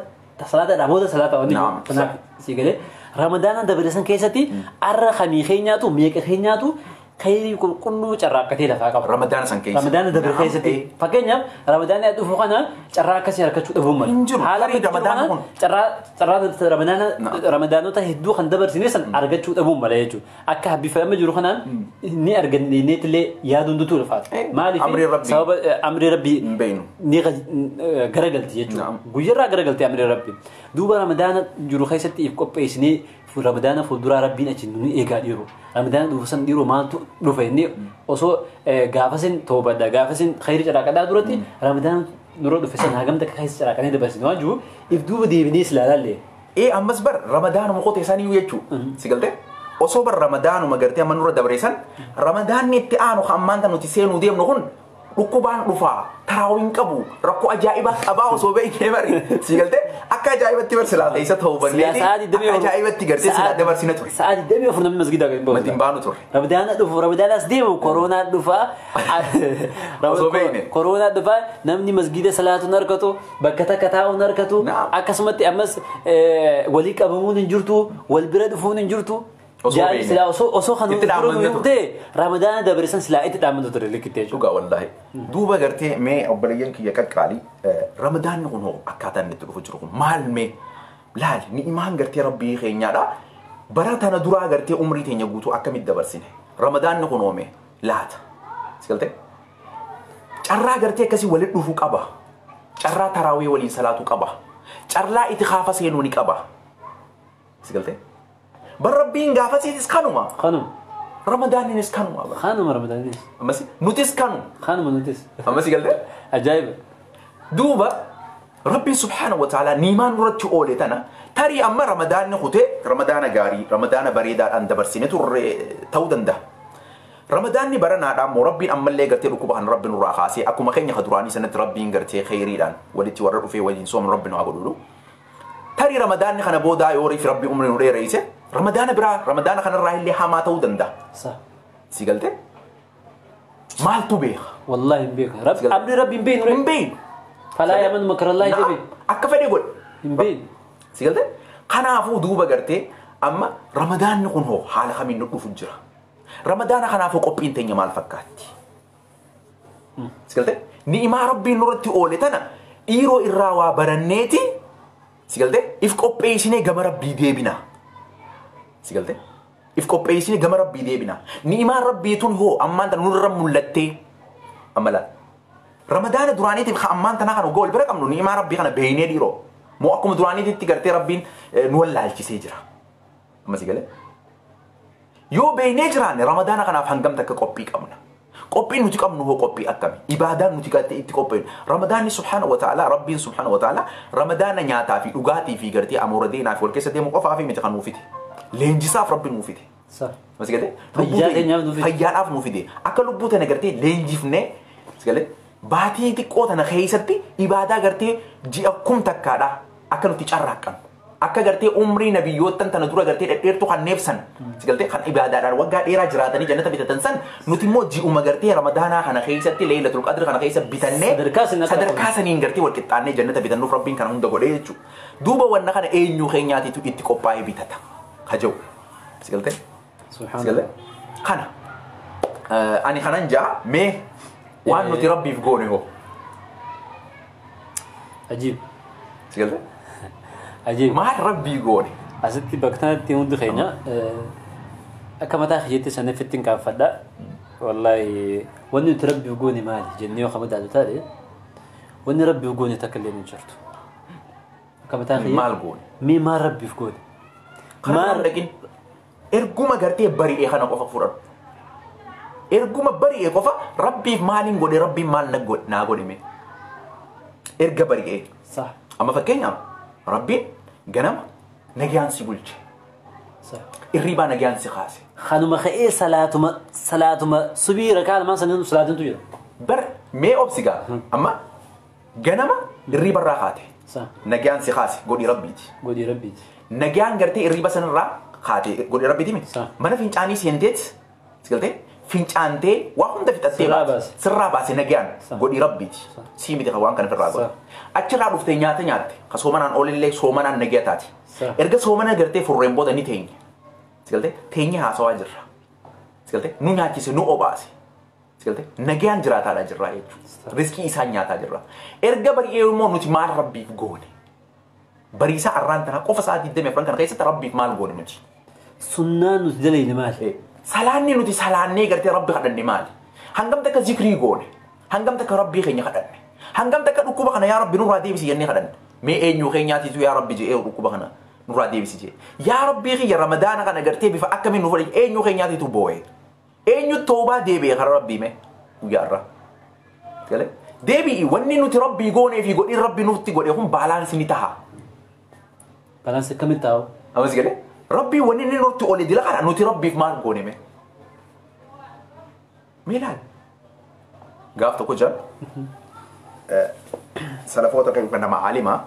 salaata dhaabota salaata wanni kanaaf si galee ramadaana dabareessan keessatti arra kamii keenyaatu meeqa keenyaatu khayrii qulqulluu carraaqqatee lafaa qaba. Ramadaana san keessa. Ramadaana dabre keessatti fakkeenyaaf ramadaana dhufu kana carraa akkasii harkachuu dhabuun mala. Hin jiru. Haala ramadaana kun carraa carraa ramadaanota hedduu kan dabarsine san argachuu dhabuun mala jechuudha. Akka bifa jiru kanaan ni arganne neetillee yaaduun dutuu ulfaata. Maaliif sababa amrii rabbii ni garagalti jechuudha. Guyyarraa garagalti amrii rabbii. Duuba ramadaana jiru keessatti if qopheessinee ramadaana fuulduraa rabbiin achi nu eegaa dhiiru. Ramadaana dhufu san dhiiru maaltu dhufe inni osoo gaafasin toobadha gaafasin khayri caraaqadhaa duratti ramadaana nurra dhufe san hagam takka keessa caraaqanii dabarsine waan jiru if duuba deebinee silaalaallee. Ammas bar ramadaanuma qotee isaanii jechuu si galtee osoo bar ramadaanuma gartee amma nurra dabareessan ramadaanni itti aanu ammaan tan nuti seenuu deemnu kun dhukkubaan dhufaa taraawiin qabu rakkoo ajaa'ibaa qabaa osoo beeknee bari si galtee akka ajaa'ibatti bar silaa keessa ta'uu banneeti akka ajaa'ibatti gartee silaa dabarsina ture. Sa'aa 24 namni masgidaa kan bahu. Matiin baanu ture. Ramadaana dhufu ramadaanaas deemu koronaa dhufaa. Osoo beekne. Koronaa dhufaa namni masgida salaatuun argatu bakka takka taa'uun argatu akkasumatti ammas walii qabamuun hin jirtu wal bira dhufuun hin jirtu. Silaa osoo kan dura ta'e ramadaana dabareessan silaa itti dhaammatu ture likkitee jechuudha. Dhugaa wallaahi. Duuba gartee mee obboleeyyan kiyya qaqqaalii ramadaanni kun hoo akkaataa inni itti dhufu jiru kun maal mee laal ni'imaan gartee rabbii keenyaadha. Bara tana duraa gartee umrii teenya guutuu akkamitti dabarsine ramadaanni kun hoome laata. Si galtee carraa gartee akkasii walitti dhufuu qaba. Carraa taraawii waliin salaatuu qaba. Carraa itti kaafa seenuu ni qaba. Si galtee. Bar rabbiin gaafasiitis kanuma. Kanuma. Ramadaaninis kanuma. Kanuma ramadaaninis. Ammas nutis kanuma. Kanuma nutis. Ammas galtee? Ajaa'iba. Duuba rabbiin subhaanahu wa ta'ala niimaan nurratti oole tana tarii amma ramadaanni kutee ramadaana gaarii ramadaana bareedaadhaan dabarsine turre ta'uu danda'a. Ramadaanni baranaadhaan immoo rabbiin ammallee gartee dhukkuba kan rabbi nurraa kaasee akkuma keenya ka duraanii sanatti rabbiin gartee khayriidhaan walitti warra dhufee waliin soomu rabbi nu haa godhu. Tarii ramadaanni kana boodaa yoo riif rabbi umri nu dheereesse ramadaana biraa ramadaana kanarraa illee hamaa ta'uu danda'a. Si galtee? Maaltu beeka? Wallaahi hin beeku. Amri rabbi hin beeknu. Hin beeknu. Falaa yaman makarallaahi jedhe. Akka fedhe godhe. Hin beeknu. Si galtee? Kanaafuu duuba gartee amma ramadaanni kun hoo haala kamiin nu dhufu jira. Ramadaana kanaafuu qophiin teenya maal fakkaatti? Si galtee? Ni'imaa rabbiin nurratti oole tana dhiiroo irraa waa baranneeti si galtee? If qopheessinee gama rabbii deebina. Si galtee? If qopheessinee gama rabbii deebina. Ni'imaan rabbii tun hoo ammaan tana nurra mul'attee amma laal. Ramadaana duraaniitiif ammaan tana kana wal bira qabnu ni'imaa rabbii kana beeynee dhiiroo. Moo akkuma duraaniititti gartee rabbiin nu wallaalchisee jira. Amma si galee? Yoo beeynee jiraanne ramadaana kanaaf hangam takka qophii qabna. Qophiin nuti qabnu hoo qophii akkami? Ibaadaan nuti gartee itti qopheenu. Ramadaanni subhaana wa ta'ala Rabbiin subhaana wa ta'ala ramadaana nyaataa fi dhugaatii fi gartee amoora deenaa fi wal keessa deemu qofaa fi miti kan nuuf fide. Leenjisaaf Rabbiin nuuf fide. Masigate? Fayyaadhaaf nuuf fide. Akka lubbuu tana gartee leenjifnee masigate? Baatii xiqqoo tana keessatti ibaadaa gartee ji'a kum takkaadha akka nuti carraaqqannu. Akka gartee umrii nabiyyoottan tana dura gartee dhedheertuu kan neefsan galtee kan ibaadaadhaan waggaa dheeraa jiraatanii jannata bitatan san nuti immoo ji'uma gartee ramadaanaa kana keessatti leelatul qadri kana keessa bitannee sadarkaa saniin gartee wal qixxaannee jannata bitannuuf Rabbiin kana hunda godhee jechuudha. Duuba wanna kana eenyu keenyaatiitu itti qophaa'ee bitata. Kajawu. Sigaltee? Sigaltee? Kana. Ani kanan jaa mee waan nuti Rabbiif goone hoo. Ajiib. Sigaltee? Ajiib. Maal Rabbii goone? Asitti bakka kanatti hundi keenya akka mataa kiyyaatti sanatti hin kaanfadha. Wallaahi wanni nuti Rabbiif goone maali jennee yoo madaalu taate wanni Rabbiif goone takka illee hin jirtu. Akka mataa kiyyaatti. Maal goone? Mee maal Rabbiif goone? Maal dhaqin? Erguma gartee bari'ee kana qofa fudhadhu. Erguma bari'ee qofa Rabbiif maaliin godhe Rabbiin maal naa godhe mee? Erga bari'ee. Amma fakkeenyaaf Rabbiin ganama nagaan si bulche. Irribaa nagaan si kaase. Kanuma ka'ee salaatuma subii rakaa lamaan saniin salaatintu jira. Bar mee obsi gaa amma ganama irribarraa kaate. Nagaan si kaase godhi Rabbiiti. Godhi Rabbiiti. Nagaan gartee irriba sanarraa kaate godhi Rabbiiti miti. Mana fincaanii seenteet sigaltee fincaantee waa hunda fixattee sirraa baase nagaan godhi Rabbiiti. Sii miti waan kana firraa godhe. Achirraa dhuftee nyaata nyaatte ka soomanaan oolillee soomanaan nagaa taate. Erga soomana gartee furreen booda ni teenye. Sigaltee teenye haasawaa jirra. Sigaltee nu nyaachise nu obaase. Sigaltee nagaan jiraataadha jirra jechuudha. Riskii isaan nyaataa jirra. Erga bari'ee immoo nuti maal Rabbiif goone? Bariisaa arraan tana qofa sa'aatii 24 kana keessatti Rabbiif maal goone nuti? Sunnaan nuti dalayne maali? Salaanni nuti salaannee gartee Rabbi kadhanne maali? Hangam takka zikrii goone? Hangam takka Rabbii keenya kadhanne? Hangam takka dhukkuba kana yaa Rabbi nurraa deebisi jennee kadhanne? Mee eenyu keenyaatiitu yaa Rabbi je'ee dhukkuba kana nurraa deebisi je'e? Yaa Rabbii kiyya ramadaana kana gartee bifa akkamiin nu fudhate eenyu keenyaatiitu boo'e? Eenyu toobaa deebi'e karaa Rabbii mee guyyaa irraa? Galee? Deebi'i wanni nuti Rabbii goonee fi godhin Rabbi nutti godhe kun baalaansii ni taha. Baalaansii akkamitti taa'u? Ammas galee? Rabbii wanni inni nutti ole dila kana nuti Rabbiif maal goone mee? Mee ilaali. Gaaf tokko jira. Salafoota kan nama alimaa.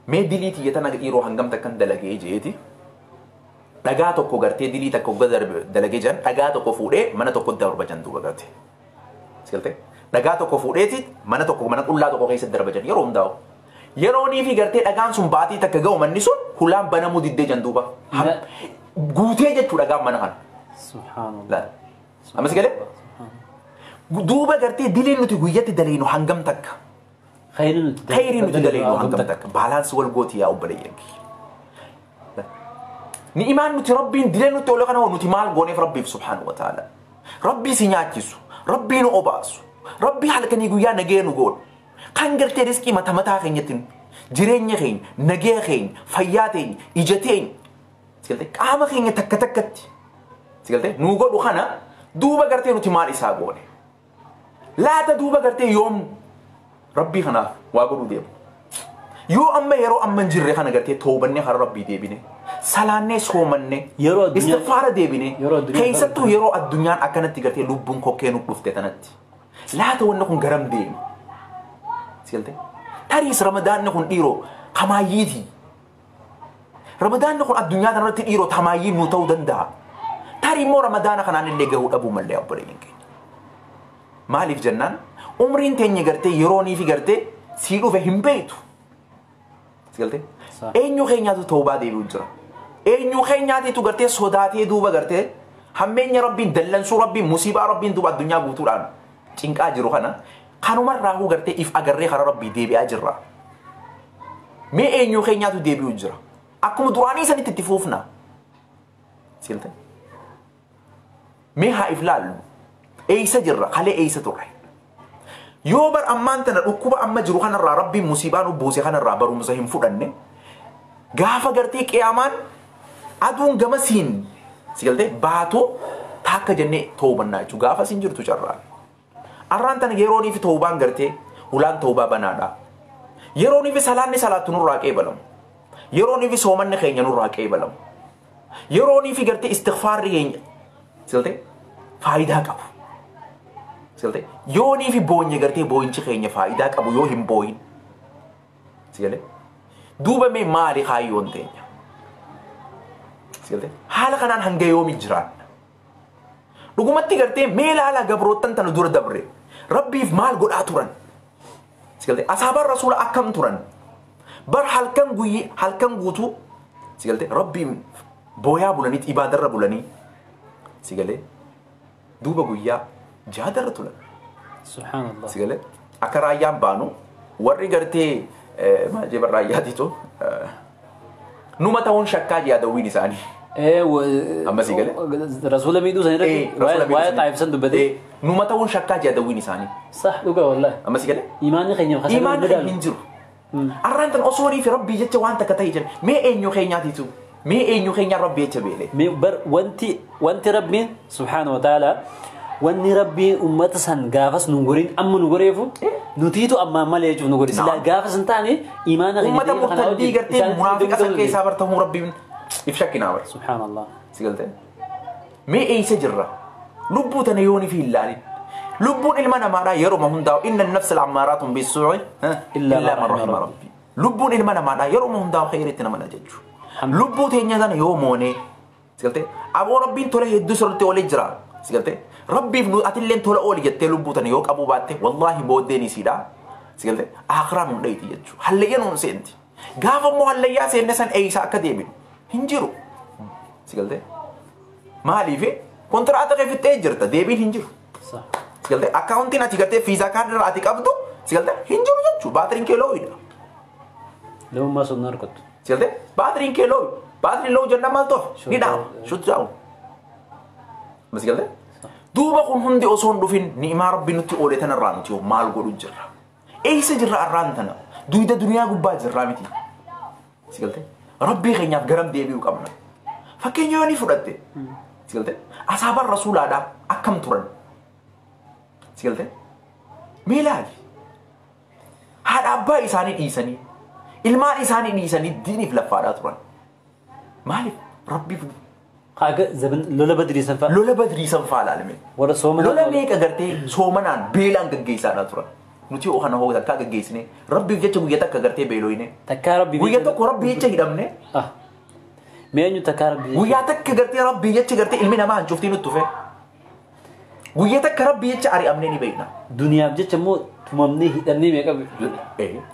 Mee dilii tiyya tana dhiiroo hangam takkan dalagee jeeti. Dhagaa tokko gartee dilii takka hogga dalagee jiran dhagaa tokko fuudhee mana tokkotti darba jan duuba garte. Sigaltee? Dhagaa tokko fuudheeti mana tokko mana qullaa tokko keessatti darba jan yeroo hundaa'u. Yeroonii fi gartee dhagaan sun baatii takka ga'u manni sun hulaan banamuu diddee jan duuba. Guutee jechuu dhagaan mana kana. Subhaanallah. Ammas galee? Duuba gartee diliin nuti guyyatti daleenu hangam takka. Khayrii nuti daleenu hangam takka. Baalaansii wal gooti yaa obboleeyyan kiyya. Ni'imaan nuti Rabbiin dilee nutti oole kana nuti maal gooneef Rabbiif subhaanahu wa ta'ala. Rabbii si nyaachisu, Rabbii nu obaasu, Rabbii halkanii guyyaa nagee nu godhu. Kan gartee riskii mata mataa keenyatti jireenya keenya, nagee keenya, fayyaa teenya, ija teenya, qaama keenya takka takkatti nu godhu kana duuba gartee nuti maal isaa goone. Laata duuba gartee yoom Rabbii kanaaf waa godhuu deemu. Yoo amma yeroo amma hin jirre kana gartee toobannee karaa Rabbii deebine, salaannee soomannee, istighfaara deebine, keessattuu yeroo addunyaan akkanatti gartee lubbuun kokkee nu dhufte tanatti. Laata wanni kun garam deema? Sigaltee? Tariis ramadaanni kun dhiiroo hamaayyiiti. Ramadaanni kun addunyaa kanarratti dhiiroo hamaayyii nu ta'uu danda'a. Tarii immoo ramadaana kanaan illee gahuu dhabuu mallee obboleeyyan keenya. Maaliif jennaan umriin teenya gartee yeroonii fi gartee sii dhufe hin beektu. Sigaltee? Eenyu keenyaatu toobaa deebi'u jira. Eenyu keenyaatiitu gartee sodaatee duuba gartee hammeenya Rabbiin dallansuu Rabbiin musiibaa Rabbiin duuba addunyaa guutuudhaan cinqaa jiru kana kanumarraa gartee if agarree karaa Rabbii deebi'aa jirra. Mee eenyu keenyaatu deebi'u jira. Akkuma duraanii sanitti itti fuufna. Sigaltee? Mee haa if laallu. Eessa jirra? Kalee eessa turre? Yoo bar ammaan tana dhukkuba amma jiru kanarraa Rabbiin musiibaa nu buuse kanarraa barumsa hin fudhanne gaafa gartee qiyaamaan aduun gamasiin sigaltee baatu Takka jennee toobannaa jechuudha. Gaafas hin jirtu carraan. Arraan tana yeroonii fi toobaan gartee ulaan toobaa banaadha. Yeroonii fi salaanni salaattu nurraa qeebalamu. Yeroonii fi soomanni keenya nurraa qeebalamu. Yeroonii fi gartee istighfaarri keenya siltee faayidaa qabu. Siltee yoonii fi boonye gartee booyinchi keenya faayidaa qabu yoo hin booyin. Sigalee duuba mee maali kaayyoon teenya? Sigalee haala kanaan hanga yoomi jiraanna? Dhugumatti gartee mee ilaalaa gabroottan tana dura dabre rabbiif maal godhaa turan? Sigalee asaabaan rasuula akkam turan? Bar halkan guyyi halkan guutuu sigalee rabbiin booyaa bulanii ibaadarra bulanii sigalee duuba guyyaa jaadarra turan. Subhaanallah. Sigalee akka raayyaan baanu warri gartee maal jee raayyaatitu numa ta'uun shakkaa yaadawwiin isaanii. Amma si galee? Rasuula miidhuu san irratti waa'ee Xaayif san dubbatee. Numa ta'uun shakkaa yaadawwiin isaanii. Sah dhugaa wallaahi. Amma si galee? Imaanni keenya kasanii Imaanni keenya hin jiru. Arraan tan osoo fi rabbii jecha waan takka ta'e jiran mee eenyu keenyaatitu mee eenyu keenya rabbii jecha beele. Mee bar wanti rabbiin subhaanahu wa ta'ala wanni rabbiin uummata san gaafas nu goriin amma nu goreefu nutiitu ammaa malee jechuuf nu gori. Silaa gaafas hin taane imaana keenya Uummata murtaddii gartee munaafiqa san keessaa bartamuu rabbiin if shakkinaa bara. Subhaanallah. Si galtee? Mee eessa jirra? Lubbuu tana yoonii fi hin laalin. Lubbuun ilma namaadhaa yeroo hundaa'u inna nafsa al-ammaaraatun bis-suu'i illaa man rahima rabbi. Lubbuun ilma namaadhaa yeroo hundaa'u khayriitti nama jechuudha. Lubbuu teenya tana yoo moonee si galtee? Aboo rabbiin tola hedduu sirriitti oolee jira. Si galtee? Rabbiif nu atilleen tola ooli jettee lubbuu tana yoo qabuu baatte wallaahi booddeen isiidha. Si galtee? Akhiraa nuun dhayti jechuudha. Hallayyaa nuun seenti. Gaafa immoo hallayyaa seenne san eeysaa akka deebinu hin jiru. Si galtee? Maaliif kontiraata kee fixxee jirta deebiin hin jiru. Si galtee? Akkaawuntiin ati gartee fiizaa kaardirraa ati qabdu si galtee hin jiru jechuudha. Baatiriin kee looyidha. Lamummaa sun harkattu. Si galtee? Baatiriin kee looyi. Baatiriin looyi jennaan maal ta'u? Ni dhaama. Shut down. Si galtee? Duuba kun hundi osoo hin dhufin ni'imaa rabbi nutti oole tanarraa nuti yoo maal godhu jirra? Eessa jirra arraan tana? Duyda duniyaa gubbaa jirraa miti. Si galtee? Rabbii keenyaaf garam deebi'uu qabna. Fakkeenya yoo ni fudhatte. Si galtee? Asaabaan rasuulaadhaa akkam turan? Si galtee? Mee ilaali. Haadha abbaa isaanii dhiisanii, ilmaan isaanii dhiisanii diiniif laffaadhaa turan. Maaliif? Rabbiif Lola badrii san fa'a. Lola badrii san fa'a ilaalame. Warra soomanaan. Lola meeqa gartee soomanaan beelaan gaggeessaadhaa turan. Nuti yoo kana hoo takkaa gaggeessine rabbiif jecha guyyaa takka gartee beelooyine. Takkaa rabbiif. Guyyaa tokko rabbii jecha hidhamne. Mee eenyu takkaa rabbii. Guyyaa takka gartee rabbii jecha gartee ilmi namaa hancuftii nutti dhufe. Guyyaa takka rabbii jecha ari'amnee ni beekna. Duniyaaf jecha immoo tumamnee hidhamnee meeqa.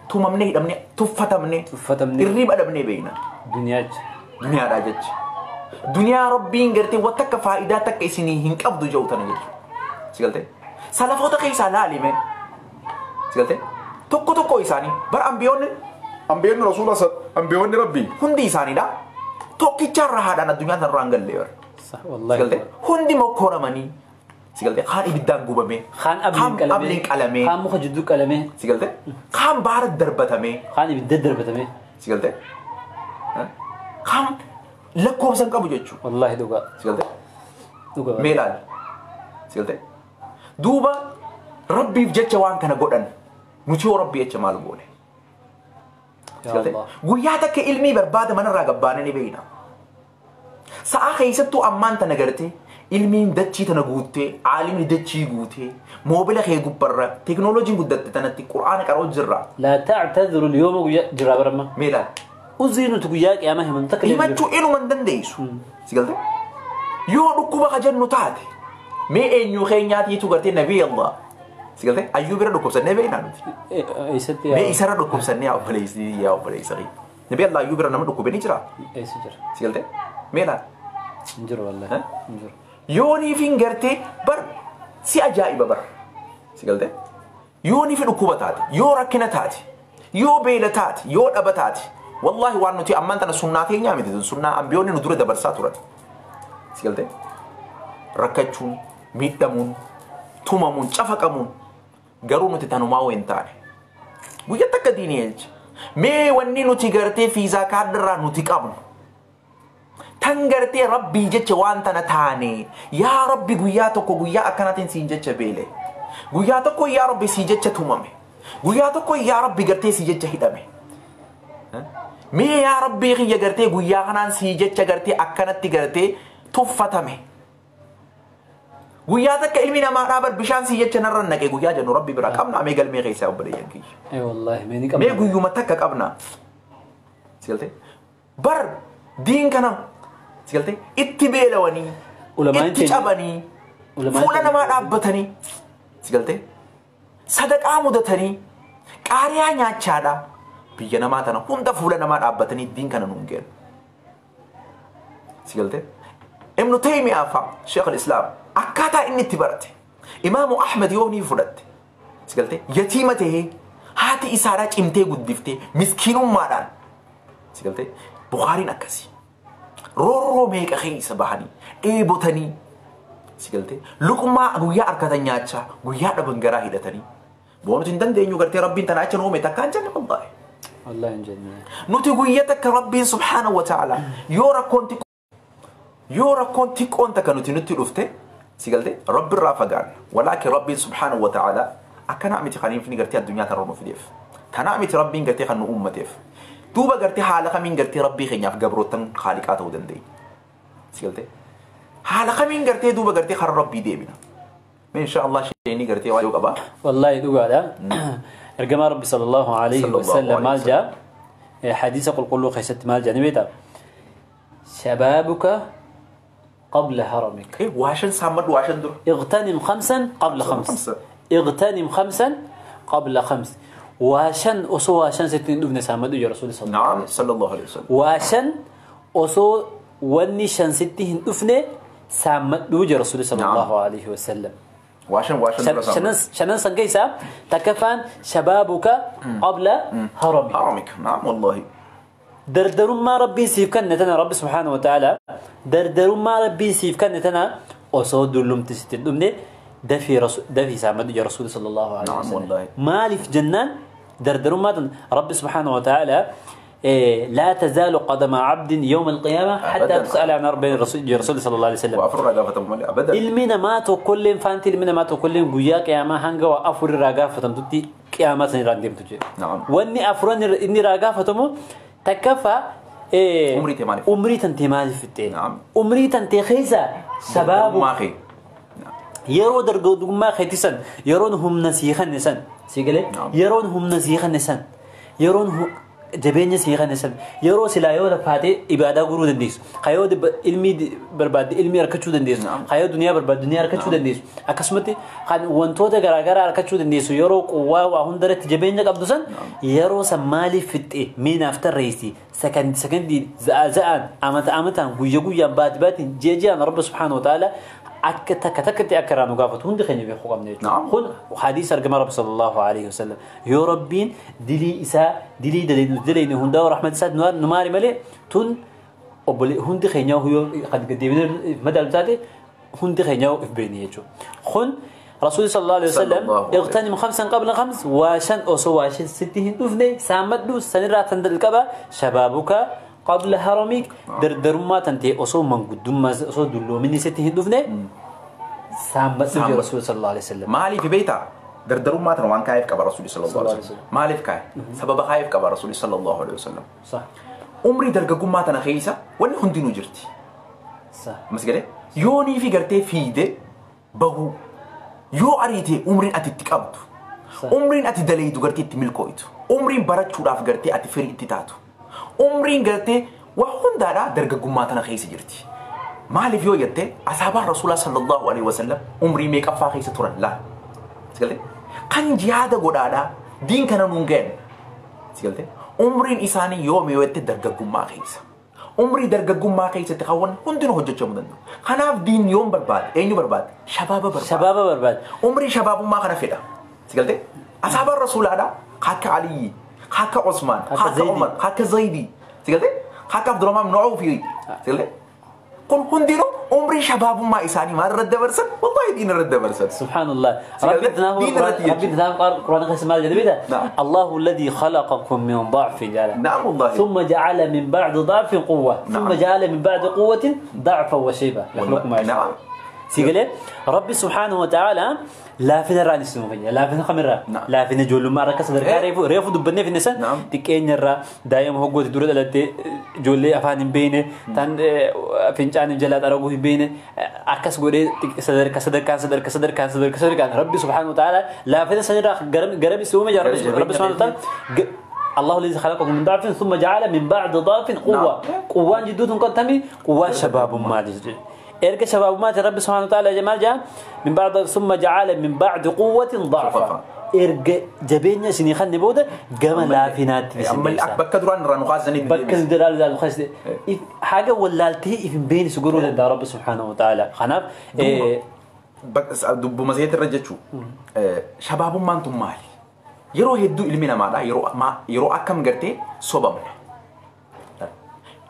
Tumamnee hidhamnee tuffatamnee. Tuffatamnee. Irriba dhabnee beekna. Duniyaa jecha. Duniyaadhaa jecha. Duniyaa rabbiin gartee waan takka faayidaa takka isinii hin qabdu jedhu tana jechuudha. Si galtee? Salafoota keessaa laalime. Si galtee? Tokko tokko isaanii bara ambiyoonni rasuula ambiyoonni rabbii hundi isaaniidha. Tokkicharra haadhaan addunyaa tanarraa hin galle bara. Si galtee? Hundi mokkoramanii. Si galtee? Kaan ibiddaan gubame. Kaan abliin qalamee. Kaan muka jidduu qalamee. Si galtee? Kaan baara darbatamee. Kaan ibidda darbatamee. Si galtee? Kaan lakkoofsa hin qabu jechuudha. Wallaahi dhugaa. Si galtee? Dhugaa. Mee ilaali. Si galtee? Duuba rabbiif jecha waan kana godhan nuti yoo rabbii jecha maal goone? Si galtee? Guyyaa takka ilmii barbaada manarraa gabbaanee ni beekna. Sa'a keessattuu ammaan tana gartee ilmiin dachii tana guuttee aalimni dachii guutee moobila kee gubbarra teekinooloojiin guddatte tanatti qura'aana qaroo jirra. Laa ta'tadhiru al-yawma guyyaa jirraa baramma. Mee ilaali. Uzii nuti guyyaa qiyaamaa himannu takka Himachuu inuma hin dandeessu. Si galtee? Yoo dhukkuba ka jennu taate mee eenyu keenyaatiitu gartee nabii Allah. Si galtee? Ayyuu bira dhukkubsannee beeknaa nuti. Eessatti Mee isarra dhukkubsannee yaa obboleessi yaa obboleessa. Nabii Allah ayyuu bira nama dhukkube ni jira. Eessa jira? Si galtee? Mee ilaali. Hin jiru wallaahi. Hin jiru. Yooniif hin gartee bar si ajaa'iba bar. Si galtee? Yooniif dhukkuba taate, yoo rakkina taate, yoo beela taate, yoo dhaba taate. Wallaahi waan nuti ammaan tana sunnaa teenyaa miti sunnaa ambiyoonni nu dura dabarsaa turan. Si galtee? Rakkachuun, miidhamuun, tumamuun, cafaqamuun garuu nuti tanumaa hin taane. Guyyaa takka diinii jecha. Mee wanni nuti gartee fiizaa kaardirraa nuti qabnu. Tan gartee rabbii jecha waan tana taane yaa rabbi guyyaa tokko guyyaa akkanaatiin siin jecha beele. Guyyaa tokko yaa rabbi sii jecha tumame. Guyyaa tokko yaa rabbi gartee sii jecha hidhame. Mee yaa rabbii kiyya gartee guyyaa kanaan sii jecha gartee akkanatti gartee tuffatame. Guyyaa takka ilmi namaa dhaabar bishaan sii jecha narra naqe guyyaa jennu rabbi bira qabna mee galmee keessaa obboleeyyan kiyya. Ee wallaahi mee ni qabna. Mee guyyuma takka qabna. Sigaltee bar diin kana sigaltee itti beelawanii itti cabanii fuula namaa dhaabbatanii sigaltee sadaqaa mudatanii qaariyaa nyaachaadha biyya namaa tana hunda fuula namaa dhaabbatanii diin kana nuun geenu. Sigaltee Ibnu Taymiyaa fa'a Sheekh al-Islaam akkaataa inni itti barate Imaamu Ahmed yoo ni fudhatte sigaltee yatiima tahee haati isaadhaa cimtee guddiftee miskiinummaadhaan sigaltee Bukhaariin akkasii roorroo meeqa keessa bahanii dheebotanii sigaltee luqmaa guyyaa harkatan nyaachaa guyyaa dhaban garaa hidhatanii boonuti hin dandeenyu gartee rabbiin tana acha nu uume takkaan jenne wallaahi. Wallaahi hin jenne. Nuti guyyaa takka rabbiin subhaanahu wa ta'ala yoo rakkoon xiqqoon takka nuti nutti dhufte sigaltee rabbi irraa fagaanna walaakin rabbiin subhaanahu wa ta'ala akkanaa miti kaniifni gartee addunyaa tanarra nu fideef kanaa miti rabbiin gartee kan nu uummateef duuba gartee haala kamiin gartee rabbii keenyaaf gabroottan haaliqaa ta'uu dandeenya sigaltee haala kamiin gartee duuba gartee karaa rabbii deebina mee insha Allah isheenii gartee waa yoo qaba. Wallaahi dhugaadha. Ergamaa rabbi sallallahu alayhi wa sallam maal jaa hadiisa qulqulluu keessatti maal jaa ni beektaa? Shabaabuka قبل هرمك. إيه وعشان سامد وعشان در. اغتنم خمسا قبل خمس. اغتنم خمسا قبل خمس. وعشان أصو عشان ستين دفن سامد يا رسول الله. نعم صلى الله عليه وسلم. وعشان أصو وني شان ستين دفن سامد يا رسول صلى الله عليه وسلم. وعشان شنن سنجيسا تكفان شبابك قبل هرمك. هرمك نعم والله. دردرما ربي سيف كنتنا رب سبحانه وتعالى دردرما ربي سيف كنتنا أصود لهم تستدمني دفي رسول دفي سامد يا رسول صلى الله عليه وسلم. نعم والله. مالي في جنان دردرما رب سبحانه وتعالى إيه لا تزال قدم عبد يوم القيامة حتى تسأل عن رب الرسول صلى الله عليه وسلم. وأفر رجافة أبدا. المنا ما تكلم فانت المنا ما تكلم جويا قيامة هنجا وأفر رجافة تمتي قيامة سنراندم تجي. نعم. وإني أفرن إني رجافة تمو تكفى إيه عمري تنتمالي في التين. نعم. عمري تنتخيزة شباب يرو درجو ما خيتسن يرون هم نسيخن نسن سيقلي. نعم. يرون هم نسيخن نسن يرون جبين نسيخن نسن يرو سلايو لفاتي إبادة غرو دنديس خيو علمي برباد علمي أركتشو دنديس. نعم. خيو دنيا برباد دنيا أركتشو دنديس أكسمتي خان وانتو تجرا أركتشو دنديس يرو قوة وهم درت جبين قبضسن. نعم. يرو سمالي فتة مين أفتر رئيسي سكن دي زعان أمت أمتان ويجو بات بات جيجي أنا رب سبحانه وتعالى أكتك أكرانو قافت هند خني بيخو قمنا. نعم. خن وحديث أرجم رب صلى الله عليه وسلم يا ربين دلي إساء دلي دلي دلي هندا ورحمة ساد نوار نماري ملي تون أبلي هند خنيا هو قد قديمين مدى بتاعتي هند خنيا في بيني يجو خن رسول صلى الله عليه وسلم اغتنم خمسا قبل خمس وعشان أصو وعشان ستة هندوفني سامد سنرا تندل الكبا شبابك قبل هرمك. دردرما تنتهي أصو من قدوم أصو دلو مني ستة هندوفني سامد رسول صلى الله عليه وسلم. مالي في بيتا دردرما تنوان كايف كبا رسول صلى الله عليه وسلم. مالي في كاي سبب خايف كبا رسول صلى الله عليه وسلم. صح. عمري درجة ما تنخيسة ولا هندي نجرتي. صح. مسجلة يوني في قرتي في ده بهو يو أريتي عمرين أتتكابد. عمرين أتدليدو قرتي تملكويتو. عمرين برات شوراف قرتي أتفري تتاتو. عمرين قرتي وهون دارا درجة ما تنخيسة جرتي. مالي فيو يتي أصحاب الرسول صلى الله عليه وسلم عمري ميك أب فاخيسة تورن لا. سجلة كان جهاد قدادا دين كان نونجن. سجلة عمرين إساني يوم يوتي درجة ما خيسة. عمري درجة ما خيسة تخون هندن هجة مدن. خناف دين يوم برباد أينو برباد شباب برباد. شباب برباد. عمري شباب ما خنا فدا. سجلة أصحاب الرسول هذا حك علي حك عثمان حك عمر حك زيدي. سجلة حك عبد الرحمن بن عوف. سجلة Kun hundinuu umrii shabaabummaa isaanii maal irratti dabarsan? Wallahi diin irratti dabarsan. سبحان الله. ربي تناه القرآن قسم مال جديد. الله الذي خلقكم من ضعف جعل. نعم والله. ثم جعل من بعد ضعف قوة. ثم جعل من بعد قوة ضعفا وشيبة. يخلق ما يشاء. نعم. سيقول ربي سبحانه وتعالى لا في الرأي السموية لا في الخمرة لا في نجول ما ركز دركا ريفو ريفو دبني في النساء تكين الرا دايم هو قوت دورة التي جولي أفهم بينه تان فنجان جلاد أرجوه بينه عكس قولي صدر صدر كان صدر صدر كان صدر صدر كان ربي سبحانه وتعالى لا في النساء جرم جرم السموية ربي سبحانه وتعالى الله الذي خلقكم من ضعف ثم جعل من بعد ضعف قوة قوة جدود قدامي قوة شباب ما إرجع شباب ما ربي سبحانه وتعالى جمال جاء من بعد ثم جعل من بعد قوة ضعفا إرجع جبيني سني خلني بوده جمال لافينات أما الأكبر كدران رانوخاز بكر دران رانوخاز حاجة ولا التهي في بين سجوره ده رب سبحانه وتعالى خناف دب مزيت الرجال شو شباب ما أنتم مالي يروح يدو إلمنا ما يروح ما يروح أكم قرتي صوبنا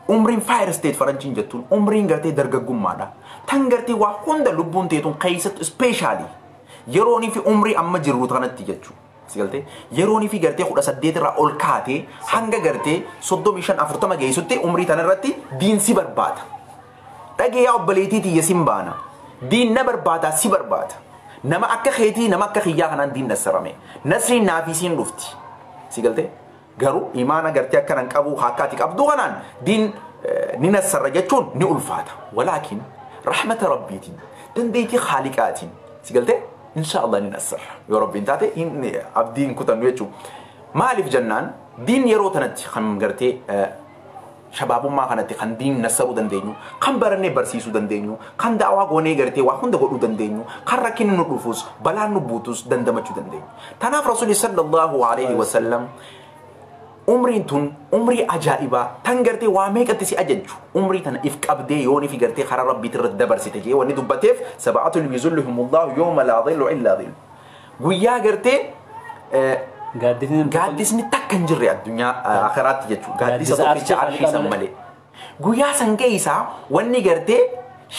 umriin fire state faranjiin jettuun umriin gartee dargaggummaadha. Tan gartee waa hunda lubbuun teetuun keessattu specially yeroonii fi umrii amma jirru kanatti jechuudha. Si galtee yeroonii fi gartee 18 irraa ol kaatee hanga gartee 35 40 geessutti umrii tanarratti diin si barbaada. Dhageeyaa obboleettii tiyya sin baana. Diin na barbaada si barbaada. Nama akka keetii nama akka kiyyaa kanaan diin nasarame. Nasriin naafii siin dhufti. Si galtee garuu imaana gartee akkanan qabu hakkaati qabdu kanaan diin ni nasarra jechuun ni ulfaata. Walaakin rahmata rabbiitiin dandeettii khaaliqaatiin si galtee insha Allah ni nasarra. Yoo rabbiin taate abdiin kutannu jechuudha. Maaliif jennaan diin yeroo tanatti kan gartee shabaabummaa kanatti kan diin nasaruu dandeenyu kan barannee barsiisuu dandeenyu kan daawaa goonee gartee waa hunda godhuu dandeenyu kan rakkinni nu dhufus balaan nu buutus dandamachuu dandeenyu. Tanaaf Rasuulli sallallahu alaihi wasallam umriin tun umrii ajaa'ibaa tan gartee waa meeqatti si ajajju umrii tana if qabdee yoonii fi gartee karaa rabbiitti irratti dabarsite jee wanni dubbateef sab'atun yuzilluhumullahu yawma laa dhillu illaa dhillu guyyaa gartee gaaddisni takka hin jirre addunyaa akhiraatti jechuudha gaaddisa tokkicha arshii san malee guyyaa san keessa wanni gartee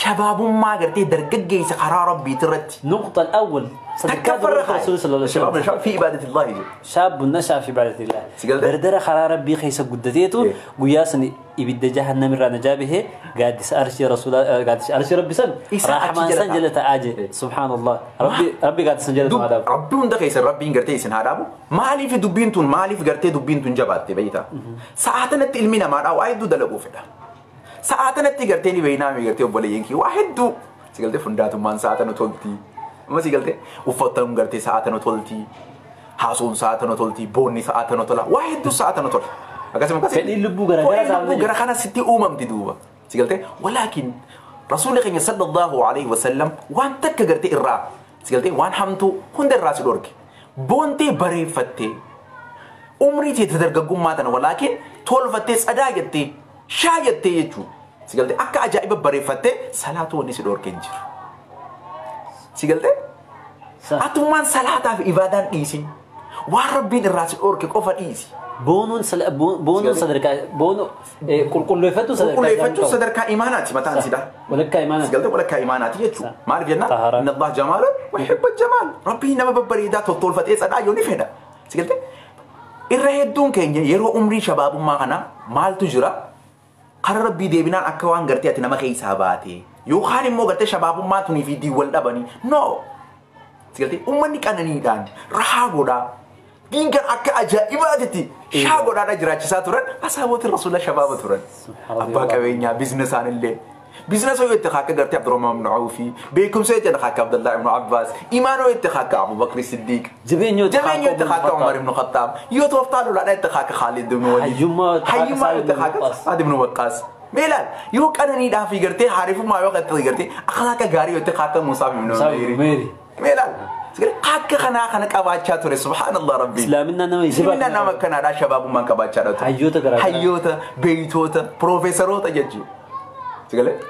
shabaabummaa gartee dargaggeessa karaa rabbiitti irratti نقطة الأول تكفر الرسول صلى الله عليه وسلم شاب في عبادة الله شاب نشأ في عبادة الله دردرة خرا ربي خيس قدتيته وياسن يبد جهنم رانا جابه قادس أرشي رسول قادس أرشي ربي سن رحمن سن جلت أجي سبحان الله ربي ربي قادس سن جلت هذا ربي هند خيس ربي قرتي سن هذا مالي في دبينتون مالي في قرتي دبينتون جبات بيتا ساعتنا تلمينا ما أو أيدو دلقوا فيها ساعتنا تقرتني بينامي قرتي وبلينكي واحد دو سقلت فنداتو مان ساعتنا تولتي ما سقلت وفتم قرتي ساعتنا تولتي حاسون ساعتنا تولتي بوني ساعتنا تولا واحد دو ساعتنا تول أقسم قسم اللبو غرا خنا ستي أمم تدوبا سقلت ولكن رسول الله صلى الله عليه وسلم وان تك قرتي الرا سقلت وان حمتو هند الراس دورك بونتي بري فتي عمري تتدرجم ماتنا ولكن تولفتي صداقتي شايتي يجو سقلت أكا أجائب بريفته صلاة ونسي دور كنجر سقلت أتومان صلاة في إبادان إيسي وربي الراس أورك كوفا إيسي بونون بونون صدرك بونو كل يفتو صدرك كل يفتو صدرك إيماناتي ما تنسي ده ولك إيمانات سقلت ولك إيماناتي يجو ما عرف جنا إن الله جمال ويحب الجمال ربي نما ببريدات وطول فتيس أنا يوني فينا سقلت الرهدون كينيا يرو عمري شباب ما أنا مال تجرا قرر ربي ديبنان أكوان قرتي أتنا ما خيس هباتي يو خارم مو قرتي شباب ما توني في دي والأبني نو سقلتي أمني كأنني دان رحابودا دين كان أكا أجائباتي شابودا نجرا ساتورن أصحابات الرسول شباب تورن أبا كوينيا بزنس عن اللي بزنس هو يتخاك قرتي عبد الرحمن بن عوفي بيكم سيتخاك عبد الله بن عباس إيمانه يتخاك أبو بكر الصديق جبينيو يتخاك عمر بن الخطاب يوتوفتالو لا يتخاك خالد بن وليد حيما يتخاك سعد بن وقاص ميلاد يو كانني دافي قرتي عارف ما وقت قرتي أخلاق غاري يتخاك موسى بن عمير ميلاد حق خنا خنا قباچا توري سبحان الله ربي اسلامنا نما اسلامنا نما كان شباب ما قباچا حيوتا حيوتا بيتوتا بروفيسوروتا ججو سقلت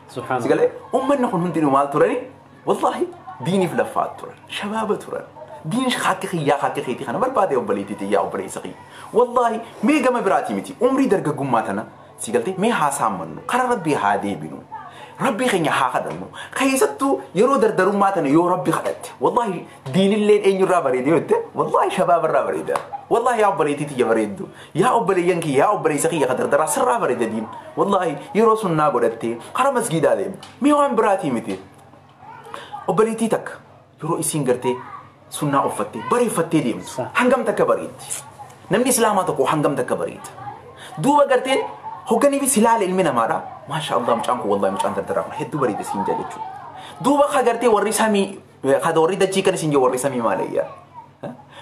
سبحان الله سقلت أمنا كن هندي مال تراني والله ديني في لفات تران شباب تران دين خاك خيا خاك خيتي خنا بربادي وبليتي تيا وبلي سقي والله ميجا ما براتي متي عمري درجة جمعتنا Si galtee mee haasaammannu karaa rabbii haa deebinu. Rabbii keenya haa kadhannu. Keessattuu yeroo dardarummaa tana yoo rabbi kadhatte wallahi diinilleen eenyurraa bareeda yoo jette wallahi shabaabarraa bareeda. Wallahi yaa obboleettii tiyya bareeddu. Yaa obboleeyyan kiyya yaa obboleessa kiyya ka dardaraa sirraa bareeda diin. Wallahi yeroo sunnaa godhattee karaa masgiidaa deemtu. Mee waan biraatii miti. Obboleettii takka yeroo isiin gartee sunnaa uffattee bareeffattee deemtu hangam takka bareeddi. Namni islaamaa tokko hangam takka bareeda. Duuba garteen hogganii fi silaala ilmi namaadha. Maasha Allah mucaan kun wallahi mucaan dardaraa kun hedduu bareeda siin jedha jechuudha. Duuba ka gartee warri samii ka warri dachii kan isin jedhu warri samii maalayyaa.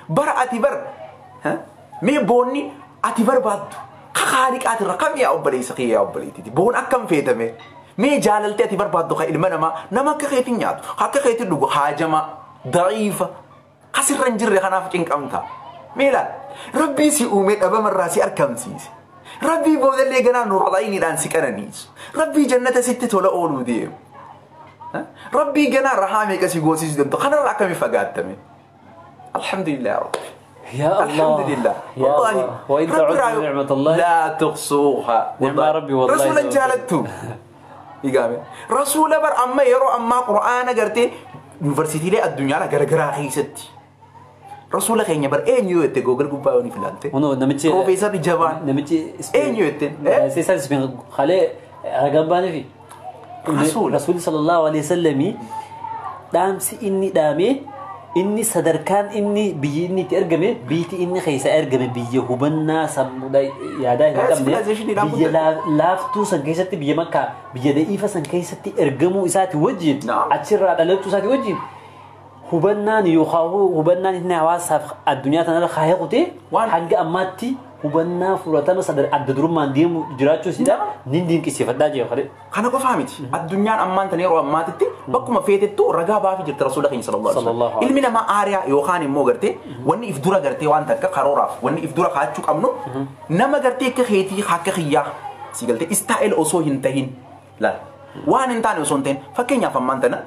Bara ati bar mee boonni ati barbaaddu ka haaliqaatirra kam yaa obboleessa kiyya yaa obboleettiiti boon akkam feetame mee jaalaltee ati barbaaddu ka ilma namaa nama akka keetiin nyaatu akka keetiin dhugu haajama da'iifa kasirra hin jirre kanaaf cinqamta. Mee ilaal rabbii si uumee dhabamarraa si argamsiise. Rabbii boodallee ganaa nurraayiniidhaan si qananiisu. Rabbii jannata sitti tola ooluu deemu. Rabbii ganaa rahaa meeqa si goosiisuu danda'u kanarraa akkamii fagaattame. Alhamdulillah rabbi. يا الله الحمد لله يا الله وإن تعدوا نعمة الله لا تحصوها. نعم ربي والله رسولا جالته إقامة رسول بر أما يرو أما قرآن قرتي يونيفرسيتي لي الدنيا لا غرغرا خيستي رسول خينيا بر أين يوتي جوجل قباوني فلانتي ونو نمتي بروفيسور جوان نمتي أين يوتي سيسال سبين خالي رقم في رسول صلى الله عليه وسلم دام سي إني دامي inni sadarkaan inni biyyi inni itti ergame biiti inni keessa ergame biyya hubannaa sammuudha yaadaa hin qabne biyya laaftuu san keessatti biyya makkaa biyya da'iifa san keessatti ergamuu isaati wajjin achirraa dhalachuu isaati wajjin hubannaan yookaan hubannaan inni hawaasaaf addunyaa tanarra kaayee qotee hanga ammaatti hubannaa fudhatama sadar adda durummaan deemu jiraachuu isiidha nin dinqisiifadhaa jee kale. Kana qofaa miti addunyaan ammaan tan yeroo ammaatitti bakkuma feetettu ragaa baafii jirti rasuula keenya sallallahu alaihi wasallam. Ilmi namaa aariyaa yookaan immoo gartee wanni if dura gartee waan takka karooraaf wanni if dura kaachuu qabnu nama gartee akka keetii akka kiyyaa si galtee istaa'el osoo hin tahin laal waan hin taane osoo hin tahin fakkeenyaaf ammaan tana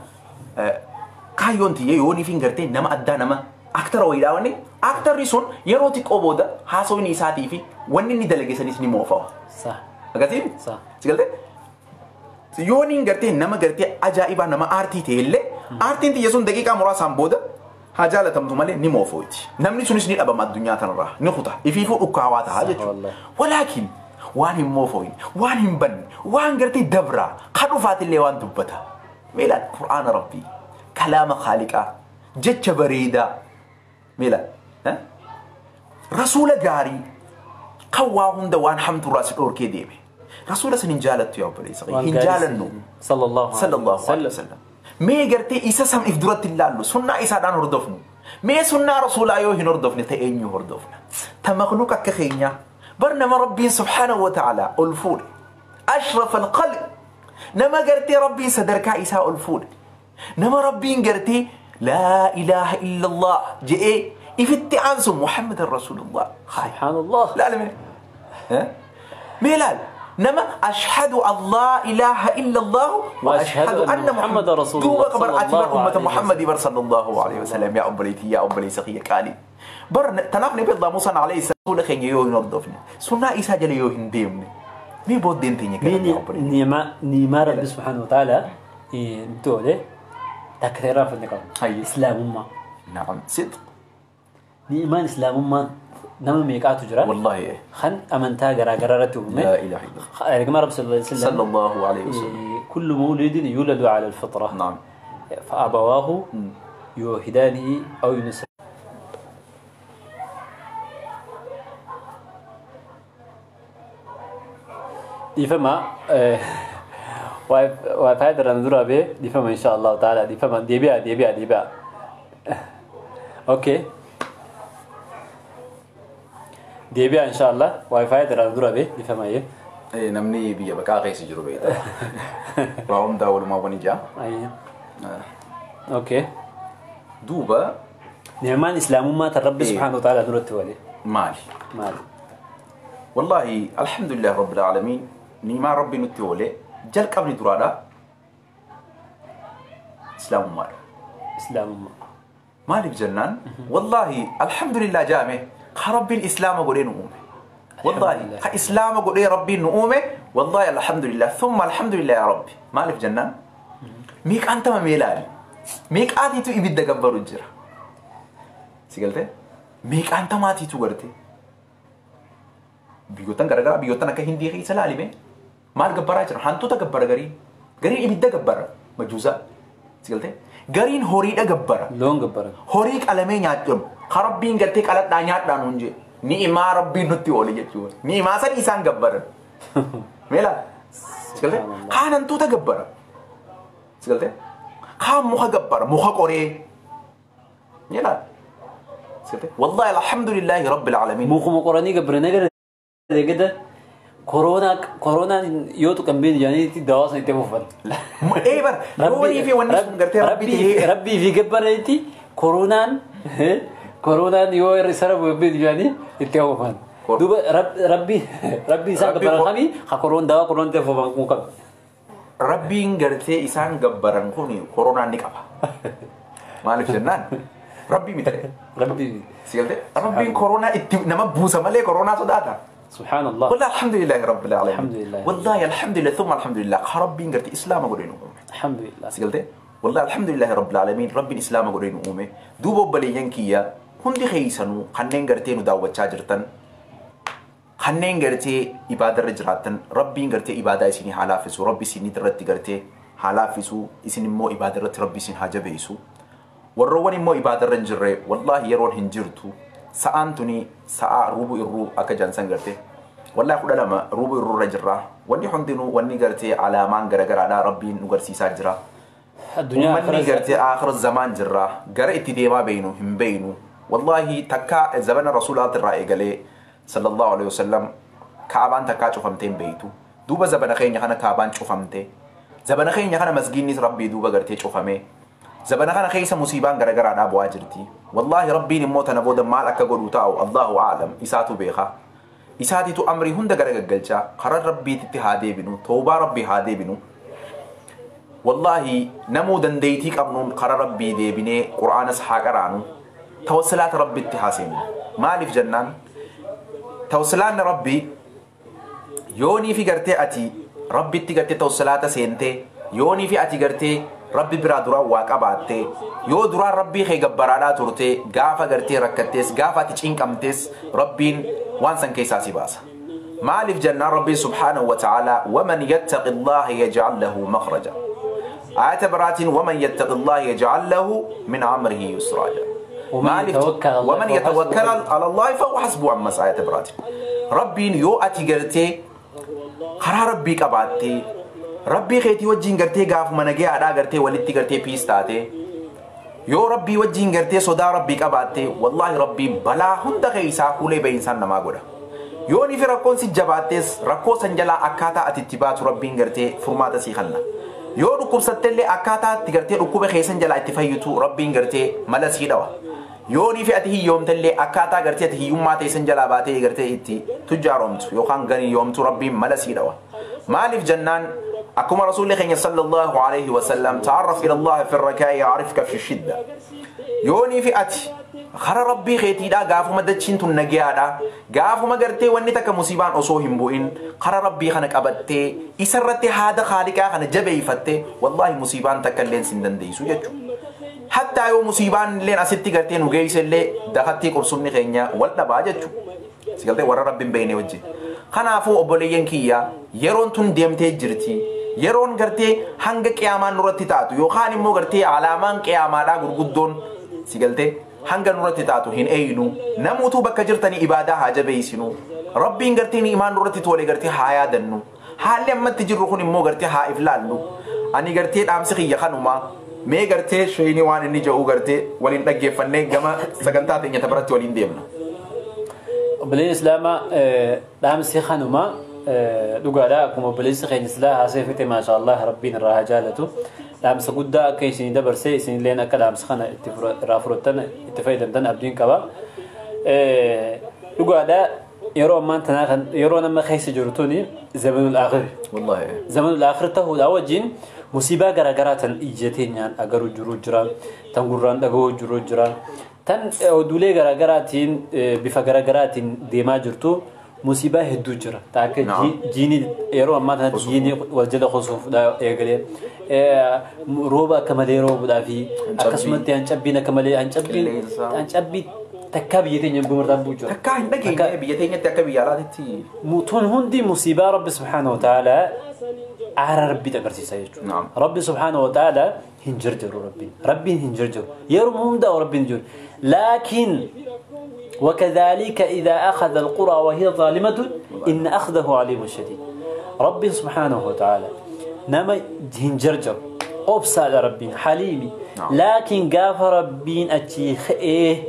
kaayyoon tiyya yoon ifin gartee nama addaa nama aktara wayiidhaa wanni aktarri sun yeroo xiqqoo booda haasawni isaatii fi wanni inni dalage sanis ni moofawa. Akkasiin? Si galtee? Yoon hin gartee nama gartee ajaa'ibaa nama aartii ta'e illee aartiin tiyya sun daqiiqaa muraasaan booda haa jaalatamtu malee ni moofooti. Namni sunis ni dhabama addunyaa tanarraa ni kuta ifiifuu dhukkaawaa ta'a jechuudha. Walaakin waan hin moofooyin waan hin banne waan gartee dabraa ka dhufaatillee waan dubbata. Mee ilaal Qur'aana Rabbii kalaama Khaaliqaa jecha bareedaa ميلا رسول غاري قوا هند وان حمد راس دور كيديمي رسول سنين جالت يا ابو صغير هنجالنو صلى الله عليه وسلم مي غرتي إيسا سم إفدرت الله سنة إيسا دان هردفنو مي سنة رسول أيو هنردفني تأينيو هردفنا تمخلوق كخينيا برنما ربي سبحانه وتعالى ألفول أشرف القلب نما غرتي ربي صدرك إيسا ألفول نما ربي غرتي لا إله إلا الله جئ إفتي عنسم محمد رسول الله سبحان الله لا لا ميلال نما أشهد أن لا إله إلا الله وأشهد أن محمد رسول الله قبر أتبر أمة محمد بر صلى الله عليه وسلم يا أبليتي يا أبلي سخية كالي بر تناف نبي الله موسى عليه السلام لخين يوه نردفني سنة إيسا جل يوه نديمني مي بود دين تيني كلام يا أبليتي نيما رب سبحانه وتعالى دولة تكريرا في النقاط إسلام أمة نعم صدق نيمان إسلام أمة نما ميقات تجرى والله إيه خن أمنتا جرا جرارته لا إله إلا الله كما رب صلى الله عليه وسلم صلى الله عليه وسلم كل مولد يولد على الفطرة نعم فأبواه يوهدانه أو ينسى دي فما وفايد رندورا به دي فما إن شاء الله تعالى دي فما دي بيع دي بيع دي بيع أوكي دي بيع إن شاء الله وفايد رندورا به دي فما إيه إيه نمني بيا بقى غيس جروبي ده راهم داول ما بني جا أيه أوكي دوبا نعمان إسلام ما تربي إيه. سبحانه وتعالى نور التوالي مالي مالي والله الحمد لله رب العالمين نيما ربي نتولي جل قبل درادا إسلام مال إسلام مال مالي بجنان والله الحمد لله جامع ربي الإسلام قولين أمي Wallaahi ka islaama godhee rabbiin nu uume wallaahi alhamdulillah thumma alhamdulillah yaa rabbi. Maaliif jennaan? Meeqaan tama mee ilaali? Meeqaatiitu ibidda gabbaru jira? Si galtee? Meeqaan tamaatiitu gartee? Biyyoottan garagaraa biyyoottan akka Hindii keessa ilaalime maal gabbaraa jira? Hantuuta gabbara gariin. Gariin ibidda gabbara majuusaa. Si galtee? Gariin horiidha gabbara. Loon gabbara. Horii qalamee nyaadhamu. Ka rabbiin gartee qaladhaa nyaadhaan hun jee. Ni'imaa rabbiin nutti oole jechuudha. Ni'imaa san isaan gabbaran. Meela? Si galtee? Kaan hantuuta gabbara. Si galtee? Kaan muka gabbara. Muka qoree. Meela? Si galtee? Wallaahi alhamdulillahi rabbil aalamiin. Mukuma qoranii gabbaranii gara gada koronaan yoo tuqan beenu jedhanii dawaa sana itti fuufan. Ee bar loonii fi wanni sun gartee rabbi ta'ee. Rabbii fi gabbaranitti koronaan yoo irra sarabu beenu jedhanii itti fuufan. Duuba rabbi isaan gabbaran kami ha koroon dawaa koroon itti fuufan kun qabu. Rabbiin gartee isaan gabbaran kun koronaan ni qaba. Maaliif jennaan? Rabbii miti. Rabbii. Si galtee? Rabbiin koronaa itti nama buusa malee koronaa sodaata. سبحان الله. والله الحمد لله رب العالمين. الحمد لله. والله الحمد لله ثم الحمد لله. ربي قلت إسلام قرين أمي. الحمد لله. سقلت؟ والله الحمد لله رب العالمين. ربي الإسلام قرين أمي. دوب بلي ينكيا هندي خيسنو خنين قرتين ودعوة شاجرتن. خنين قرتي إبادة رجراتن. ربي قرتي إبادة سيني حلافسو. ربي سيني درتي قرتي حلافسو. إسني مو إبادة رت ربي سين حاجة بيسو. والرواني مو إبادة رنجرة. والله يرون هنجرتو. Sa'aan tuni sa'a rubu irruu akka jaansan gartee wallahi 12 rubu irruu irra jirra wanni hundinuu wanni gartee alaamaan garagaraadha rabbiin nu garsiisaa jira. Uummanni gartee aakhira zamaan jirra gara itti deemaa beeynu hin beeynu wallahi takka zabana rasuulaati irraa eegalee sallallahu alaihi wasallam kaabaan takkaa cufamtee hin beeytu duuba zabana keenya kana kaabaan cufamte zabana keenya kana masgiinnis rabbii duuba gartee cufame. Zabana kana keessa musiibaan garagaraadhaa bu'aa jirti. Wallaahi rabbiin immoo tana booda maal akka godhu taa'u Allahu a'lam isaatu beeka. Isaatitu amrii hunda garagaggalchaa karaa rabbiititti haa deebinu toobaa rabbii haa deebinu. Wallaahi namuu dandeettii qabnuun karaa rabbii deebinee qura'aanas haa qaraanu tawassulaata rabbitti haa seenu. Maaliif jennaan tawassulaanni rabbii yoonii fi gartee ati rabbitti gartee tawassulaata seentee yoonii fi ati gartee rabbi biraa duraan waa qabaattee yoo duraan rabbii kee gabbaraadhaa turtee gaafa gartee rakkattees gaafa ati cinqamtees rabbiin waan san keessaa si baasa. Maaliif jennaan rabbiin subhaanahu wa ta'aalaa waman yattaqi Allaha yaj'al lahu makhraja. Aayata biraatiin waman yattaqi Allaha yaj'al lahu min amrihi yusraa. Waman yatawakkal ala Allahi fahuwa hasbuhu ammas aayata biraatiin. Rabbiin yoo ati gartee karaa rabbii qabaattee rabbii keetii wajjin gartee gaafuma nagayaadhaa gartee walitti gartee piis taate yoo rabbii wajjin gartee sodaa rabbii qabaatte wallaahi rabbiin balaa hunda keessaa ulee ba'iinsaan namaa godha. Yoo ni fi rakkoon si jabaattees rakkoo san jalaa akkaataa ati itti baatu rabbiin gartee furmaata sii kenna. Yoo dhukkubsattellee akkaataa itti gartee dhukkuba keessan jalaa itti fayyitu rabbiin gartee mala sii dhawa. Yoo ni fi ati hiyyoomtellee akkaataa gartee ati hiyyummaa teessan jalaa baatee gartee itti tujjaaromtu yookaan ganiyyoomtu rabbiin mala sii dhawa. Maaliif jennaan أكما رسول الله صلى الله عليه وسلم تعرف إلى الله في الركاء يعرفك في الشدة. يوني في أتي خر ربي خيتي دا قافو مدتشين تنجيا دا قافو مقرتي ونتك مصيبان أصوهم بوئن خر ربي خنك أبتي إسرتي هذا خالقا خن جبي فتي والله مصيبان تكلين سندن ديسو يجو حتى يو مصيبان لين أستي قرتين وجيس اللي دخلتي قرصمني خينيا ولا باجتشو سيقلتي ورا ربي بيني وجهي خنافو أبوليين كيا يرون تون ديمتي جرتي yeroon gartee hanga qiyaamaan nurratti taatu yookaan immoo gartee alaamaan qiyaamaadhaa gurguddoon si galtee hanga nurratti taatu hin eeyinu namuutuu bakka jirtanii ibaadaa haa jabeessinu rabbiin gartee imaan nurratti tole gartee haa yaadannu haalli ammatti jirru kun immoo gartee haa iflaallu ani gartee dhaamsi kiyya kanuma mee gartee sheeyni waan inni jedhu gartee waliin dhaggeeffannee gama sagantaa teenya biratti waliin deemna. Obboleessi Islaamaa dhaamsi kanuma dhugaadha akkuma obboleessi keenya silaa haasee fixe maashaallah rabbiin irraa haa jaalatu dhaamsa guddaa akka isinii dabarsee isinilleen akka dhaamsa kana itti irraa fudhattan itti fayyadamtan abdiin qaba. Dhugaadha yeroo ammaan tanaa kan yeroo nama keessa jiru tuni zamanul aakhir. Wallaahi. Zamanul aakhir ta'uudhaa wajjin musiibaa garaagaraa tan ija teenyaan agaruu jiru jira tan gurraan dhaga'uu jiru jira tan oduulee garaagaraatiin bifa garaagaraatiin deemaa jirtu. Musiibaa hedduu jira. Akka jiini yeroo ammaa kanatti jiini wal jala qosuuf eegalee rooba akka malee roobuudhaa fi akkasumatti hancabbiin akka malee hancabbii takkaa biyya teenya gumartaan bu'u jira. Takkaa hin dhageenye biyya teenyatti akka biyya alaatitti. Tun hundi musiibaa Rabbi subhaanahu wa ta'aalaa aara Rabbii agarsiisa jechuudha. Rabbi subhaanahu wa ta'aalaa hin jirjiru Rabbiin. Rabbiin hin jirjiru. Yeroo hundaa Rabbiin jiru. Laakiin وكذلك إذا أخذ القرى وهي ظالمة إن أخذه عليم شديد. ربي سبحانه وتعالى نما هنجرجر أبصى ربي حليمي لكن قاف ربي أتشيخ إيه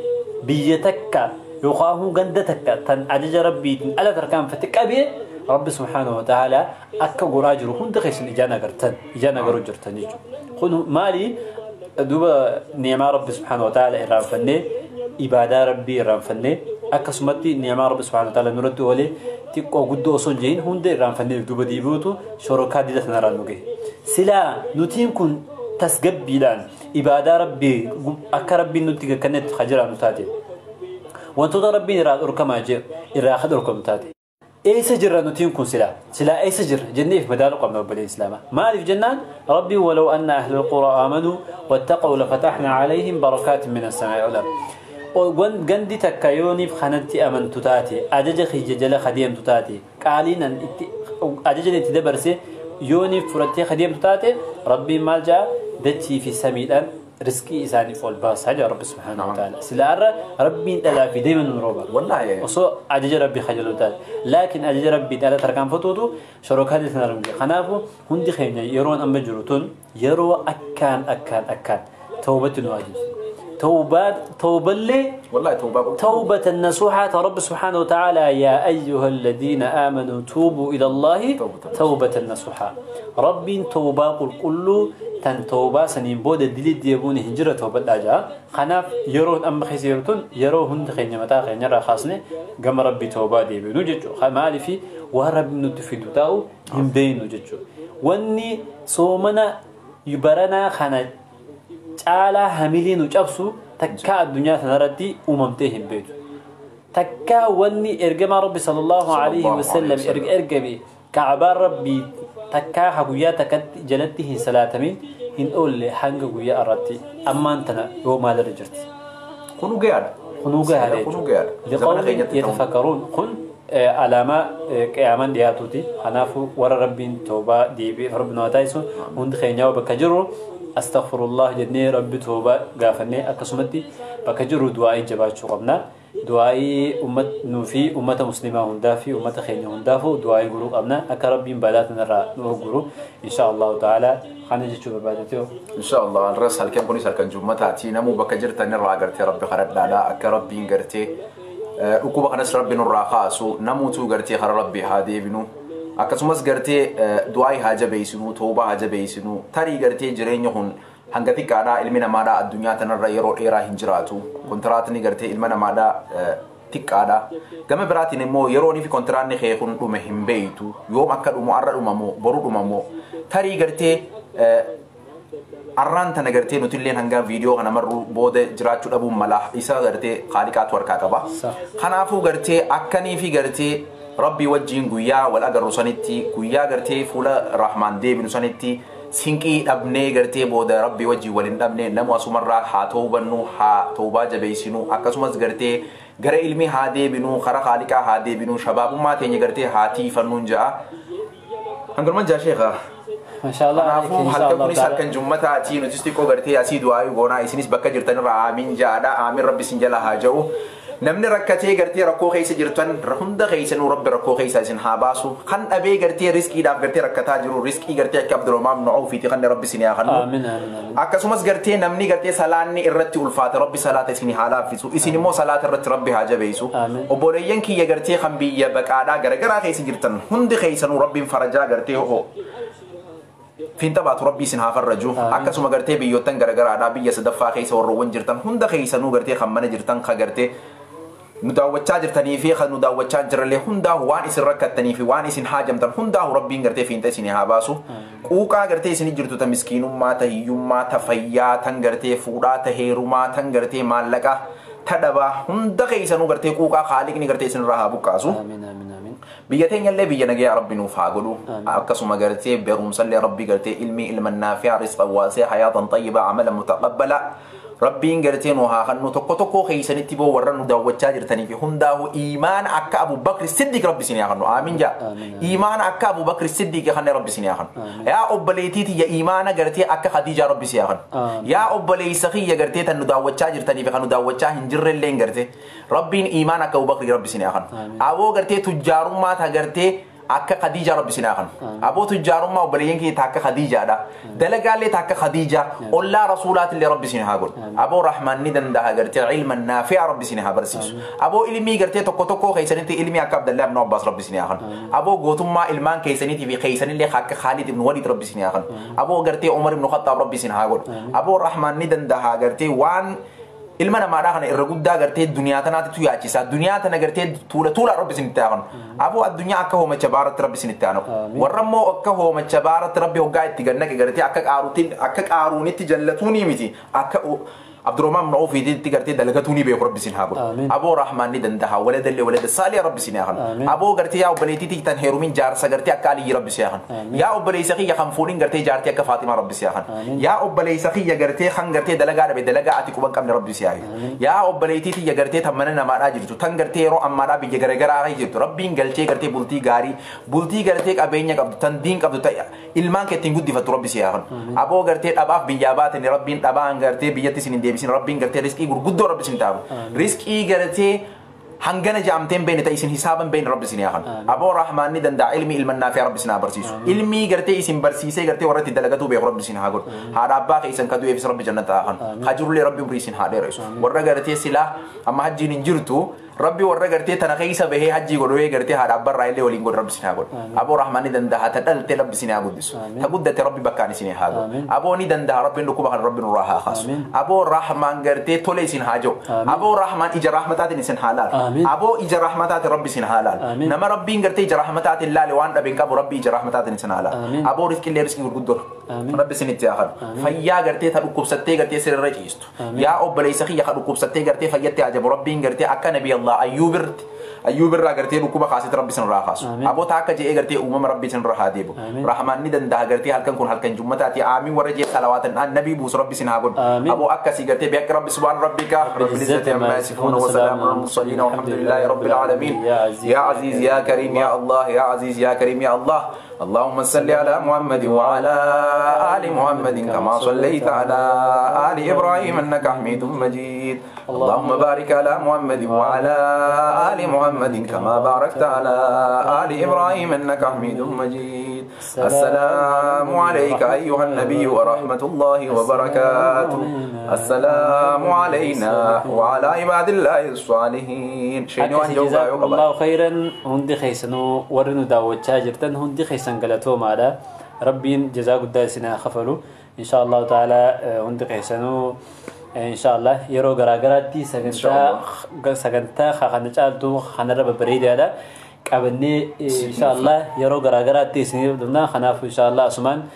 بيتك يقاه قندتك تن عجج ربي ألا تركان فتك أبي ربي سبحانه وتعالى أكا قراجر هون دخيس إجانا قرتن إجانا قرجرتن يجو خنو مالي دوبا نعمة ربي سبحانه وتعالى إرام فني إبادة ربي رانفني أكسمتي نعمة ربي سبحانه وتعالى نرد ولي تقو قدو صنجين هند رانفني دوبا ديبوتو شركات دي تنرى نوجه سلا نتيم كن تسجبيلان إبادة ربي أكربي نتيجة كانت خجرة نتاتي وانتو ربي نرى أركما جي إراخد أركم تاتي إيه سجر نتيم كن سلا سلا إيه سجر جنة في مدار قبل رب الإسلام ما في جنان ربي ولو أن أهل القرى آمنوا واتقوا لفتحنا عليهم بركات من السماء والأرض gandi takka yooniif kanatti amantu taate ajaja kiyya jala kadeemtu taate qaaliinan ajajan itti dabarse yooniif fudhattee kadeemtu taate rabbiin maal ja'a dachii fi samiidhaan riskii isaaniif ol baasaa jira rabbi subhaanahu wa ta'ala sila arra rabbiin dhalaa fi deeman nu rooba wallaahi osoo ajaja rabbii kajalu taate laakiin ajaja rabbii dhala tarkaanfatuutu shorokaa deetan argamte kanaafu hundi keenya yeroon amma jiru tun yeroo akkaan akkaan akkaan tawbatti nu waajibsu توبات توبة لي والله توبة توبة النصوحة رب سبحانه وتعالى يا أيها الذين آمنوا توبوا إلى الله توبة النصوحة ربي توبة قل كل تن توبة سنين بود دليل ديبون هجرة توبة الأجا خناف يرون أم خسيرتون يرون خين متى خين يرى خاصني قام ربي توبة ديبون جتشو خمالي في ورب نتفيد تاو هم بين جتشو واني صومنا يبرنا خنا caalaa hamilee nu cabsu takkaa addunyaa sanarratti uumamtee hin beektu. Takkaa wanni ergamaa Rabbi sallallahu alaihi wasallam erga ergame Ka'baan Rabbii takkaa ha guyyaa takkatti jalatti hin salaatamin hin oolle hanga guyyaa irratti ammaan tana yoo maalirra jirti. Kunuu gayaadha. Kunuu gayaadha. Kunuu gayaadha. Liqawmin yatafakkaruun kun alaamaa qiyaamaan dhiyaatuuti. Kanaafuu warra Rabbiin toobaa deebi'ee Rabbi nu haa taasisu hundi keenyaa bakka jirru أستغفر الله جدني ربي توبة قافني أكسمتي بكجر دعائي جبات شقبنا دعائي أمة نوفي أمة مسلمة هندافي أمة خيني هندافو دعائي جروب أبنا أكربين بلاتنا را نوجرو إن شاء الله تعالى خلينا نشوف بعدته إن شاء الله الرأس هل كان كوني سالكن جمعة تينا مو بكجر تاني را قرتي ربي خرب لا لا أكربين قرتي أكوب خنس ربي نور خاصو نموتو قرتي خر ربي هادي بنو akkasumas gartee du'aa haa jabeessinu toobaa haa jabeessinu tarii gartee jireenya kun hanga xiqqaadhaa ilmi namaadhaa addunyaa tanarra yeroo dheeraa hin jiraatu kontiraatni gartee ilma namaadhaa xiqqaadha gama biraatiin immoo yeroonii fi kontiraatni kee kun dhume hin beeytu yoom akka dhumu arra dhumamoo boru dhumamoo tarii gartee arraan tana gartee nutilleen hanga viidiyoo kana marru booda jiraachuu dhabuun mala isa gartee haaliqaatu harkaa qaba kanaafuu gartee akkanii fi gartee ربي وجين قويا والأجر سنتي قويا قرتي فولا رحمن دي بن سنتي سينكي أبني قرتي بودا ربي وجي ولين أبني نمو أسمرا حاتوبنو حاتوبا جبيسينو أكسمز قرتي غير علمي هادي بنو خرا خالقا هادي بنو شباب ما تيني قرتي هاتي فنون جا هنقول من جا شيخة ما شاء الله عليك إن شاء الله تعالى كان جمعة تي نتستيكو قرتي أسيد وآي غونا إسنس بكا جرتن رامين جا دا آمين ربي سنجلا هاجو namni rakkatee gartee rakkoo keessa jirtan hunda keessanuu rabbi rakkoo keessa isin haa baasu kan dhabee gartee riskiidhaaf gartee rakkataa jiru riskii gartee akka Abdurrahmaan Nuufiiti kan rabbi isin haa kennu. Akkasumas gartee namni gartee salaanni irratti ulfaate rabbi salaata isin haa laaffisu isin immoo salaata irratti rabbi haa jabeessu obboleeyyan kiyya gartee kan biyya baqaadhaa garagaraa keessa jirtan hundi keessanuu rabbiin farajaa gartee hoo Finta baatu rabbi isin haa farraju akkasuma gartee biyyoottan garagaraadhaa biyya sadaffaa keessa warroowwan jirtan hunda keessanuu gartee kan mana jirtan ka gartee nu daawwachaa jirtanii fi kan nu daawwachaa jirallee hundaa waan isin rakkattanii fi waan isin haajamtan hundaa rabbiin gartee fiinta isin haa baasu quuqaa gartee isin jirtu ta miskiinummaa ta hiyyummaa ta fayyaa tan gartee fuudhaa ta heerumaa tan gartee maallaqa ta dhabaa hunda keessanuu gartee quuqaa haaliqni gartee isin irraa haa buqqaasu. Amiin amiin amiin. Biyya teenyallee biyya nagayaa rabbi nuuf haa godhu. Akkasuma gartee barumsallee rabbi gartee ilmii ilma naafi'a rizqa waasee hayaatan xayyibaa amala mutaqabbala. Rabbiin gartee nu haa kennu tokko tokko keessanitti boo warra nu daawwachaa jirtanii fi hundaa'u iimaana akka Abu Bakr Siddiq rabbi isin haa kennu. Aamin jaa. Iimaana akka Abu Bakr Siddiq kanne rabbi isin haa kennu. Yaa obboleettii tiyya iimaana gartee akka Khadiijaa rabbi isin haa kennu. Yaa obboleessa kiyya gartee tan nu daawwachaa jirtanii fi kan nu daawwachaa hin jirrellee gartee rabbiin iimaana akka Abu Bakr rabbi isin haa kennu. Aboo gartee tujjaarummaa ta gartee akka Khadiija rabbi isin haa kennu. Aboo tujjaarummaa obboleeyyan kee takka Khadiijaadha. Dalagaallee takka Khadiija. Ollaa rasuulaatillee rabbi isin haa godhu. Aboo Rahmaan ni danda'a gartee ilma naafi'a rabbi isin haa barsiisu. Aboo ilmii gartee tokko tokko keessanitti ilmii akka Abdallah ibn Abbas rabbi isin haa kennu. Aboo gootummaa ilmaan keessaniitii fi keessanillee akka Khaalid ibn Walid rabbi isin haa kennu. Aboo gartee Umar ibn Khattaab rabbi isin haa godhu. Aboo Rahmaan ni danda'a gartee waan ilma namaadhaa kana irra guddaa gartee duniyaa tanaatti yaachisa. Duniyaa tana gartee tuula tuula rabbi isinitti haa kennu. Aboo addunyaa akka hoomacha baaratti rabbi isinitti haa kennu. Warra immoo akka hoomacha baaratti rabbi hoggaa itti gannaqe gartee akka qaaruutiin akka qaaruunitti jallatuunii miti akka Abdurrahman ibn Awfiitti gartee dalagatuunii beeku rabbi isin haa godhu. Aboo Rahmaan ni danda'a waladallee walada saalii rabbi isin haa kennu. Aboo gartee yaa obboleettii tan heerumin jaarsa gartee akka Aliyyi rabbi isin haa kennu. Yaa obboleessa kiyya kan fuudhin gartee jaartii akka Faaximaa rabbi isin haa kennu. Yaa obboleessa kiyya gartee kan gartee dalagaa dhabe dalagaa ati quban qabne rabbi isin haa kennu. Yaa obboleettii tiyya gartee tan mana namaadhaa jirtu tan gartee yeroo ammaadhaa biyya garagaraa jirtu rabbiin galchee gartee bultii gaarii bultii gartee qabeenya qabdu tan diin qabdu ilmaan kee ittiin guddifattu rabbi isin haa kennu. Aboo gartee dhabaaf biyyaa baatanii rabbiin dhabaan gartee biyyatti isin hin deebisin rabbiin gartee riskii gurguddoo rabbi isin taabu. Riskii gartee hangana jaamteen beene ta'e isin hisaaban beene rabbi isin haa kennu. Aboo Rahmaan ni danda'a ilmi ilma naafi'a rabbi isin haa barsiisu. Ilmii gartee isin barsiisee gartee warra itti dalagatuu beeku rabbi isin haa godhu. Haadha abbaa keessan ka du'eefis rabbi jannata haa kennu. Hajurullee rabbi umrii isin haa dheeressu. Warra gartee silaa amma hajjiin hin jirtu rabbi warra gartee tana keessa bahee hajjii godhee gartee haadha abbarraa illee waliin godhu rabbi isin haa godhu. Aboo Rahmaan ni danda'a ta dhalte rabbi isin haa guddisu. Ta guddate rabbi bakkaan isin haa godhu. Aboo ni danda'a rabbiin dhukkuba kana rabbi nurraa haa kaasu. Aboo Rahmaan gartee tole isin haa jiru. Aboo Rahmaan ija rahmataatiin isin haa laalu. Aboo ija rahmataatiin rabbi isin haa laalu. Nama rabbiin gartee ija rahmataatiin laale waan dhabe hin qabu rabbi ija rahmataatiin isin haa laalu. Aboo riskillee riskii gurguddoo rabbi isin itti haa kennu. Fayyaa gartee ta dhukkubsattee gartee sirra ciistu. Yaa obboleessa kiyya ka dhukkubsattee gartee fayyatti ajabu rabbiin gartee akka nabi Allah Ayyuub irraa gartee dhukkuba kaasee rabbi isin irraa kaasu. Aboo akka je'ee gartee uumama rabbi isin irraa haa deebu. Rahmaan ni danda'a gartee halkan kun halkan jummataati aamiin warra jee salawaatan nabii buusu rabbi isin haa godhu. Aboo akkasii gartee beekka rabbi subhaan rabbika rabbil izzati amma yasifuun wa salaamun alal mursaliin walhamdulillahi rabbil aalamiin. Ya Aziz ya Karim ya Allah ya Aziz ya Karim ya Allah. اللهم صل على محمد وعلى آل محمد كما صليت على آل إبراهيم إنك حميد مجيد. اللهم بارك على محمد وعلى آل محمد كما باركت على آل إبراهيم إنك حميد مجيد. السلام عليك أيها النبي ورحمة الله وبركاته. السلام علينا وعلى عباد الله الصالحين. جزاكم الله خيرا. هندي خيسنو ورنو داوود شاجرتن هندي خيسن galatomaadha. Rabbiin jazaa guddaa isin haa kafalu. Insha Allahu ta'ala hundi keessanuu insha Allah yeroo garaagaraatti sagantaa kana caaltu kanarra babbareedaadha qabannee insha Allah yeroo garaagaraatti isiniif dhufna. Kanaaf insha Allah asumaan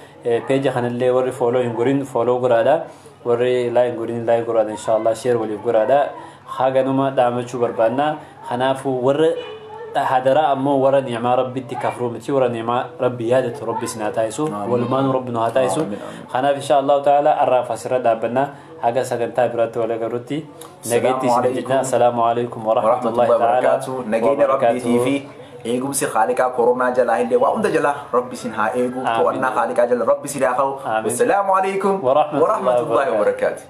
peeja kanallee warri fooloo hin gorin fooloo goraadha, warri laa hin gorin laa goraadha, insha Allah sheer waliif goraadha. Haganuma dhaamachuu barbaanna. Kanaafuu warra هذا أمو ورا نعمة ربي تكفروا متي ورا نعمة ربي هذا ربي سناتايسو والمان ربنا هاتايسو. خنا إن شاء الله تعالى الرافع سر دابنا حاجة سكنتها برات ولا جروتي نجيتي سنجدنا. السلام عليكم ورحمة الله تعالى وبركاته. ربي تي في eegumsi خالقا كورونا جلا هندي وعند جلا ربي سنها eegu تو أن خالقا جل ربي سنها. والسلام عليكم ورحمة الله وبركاته.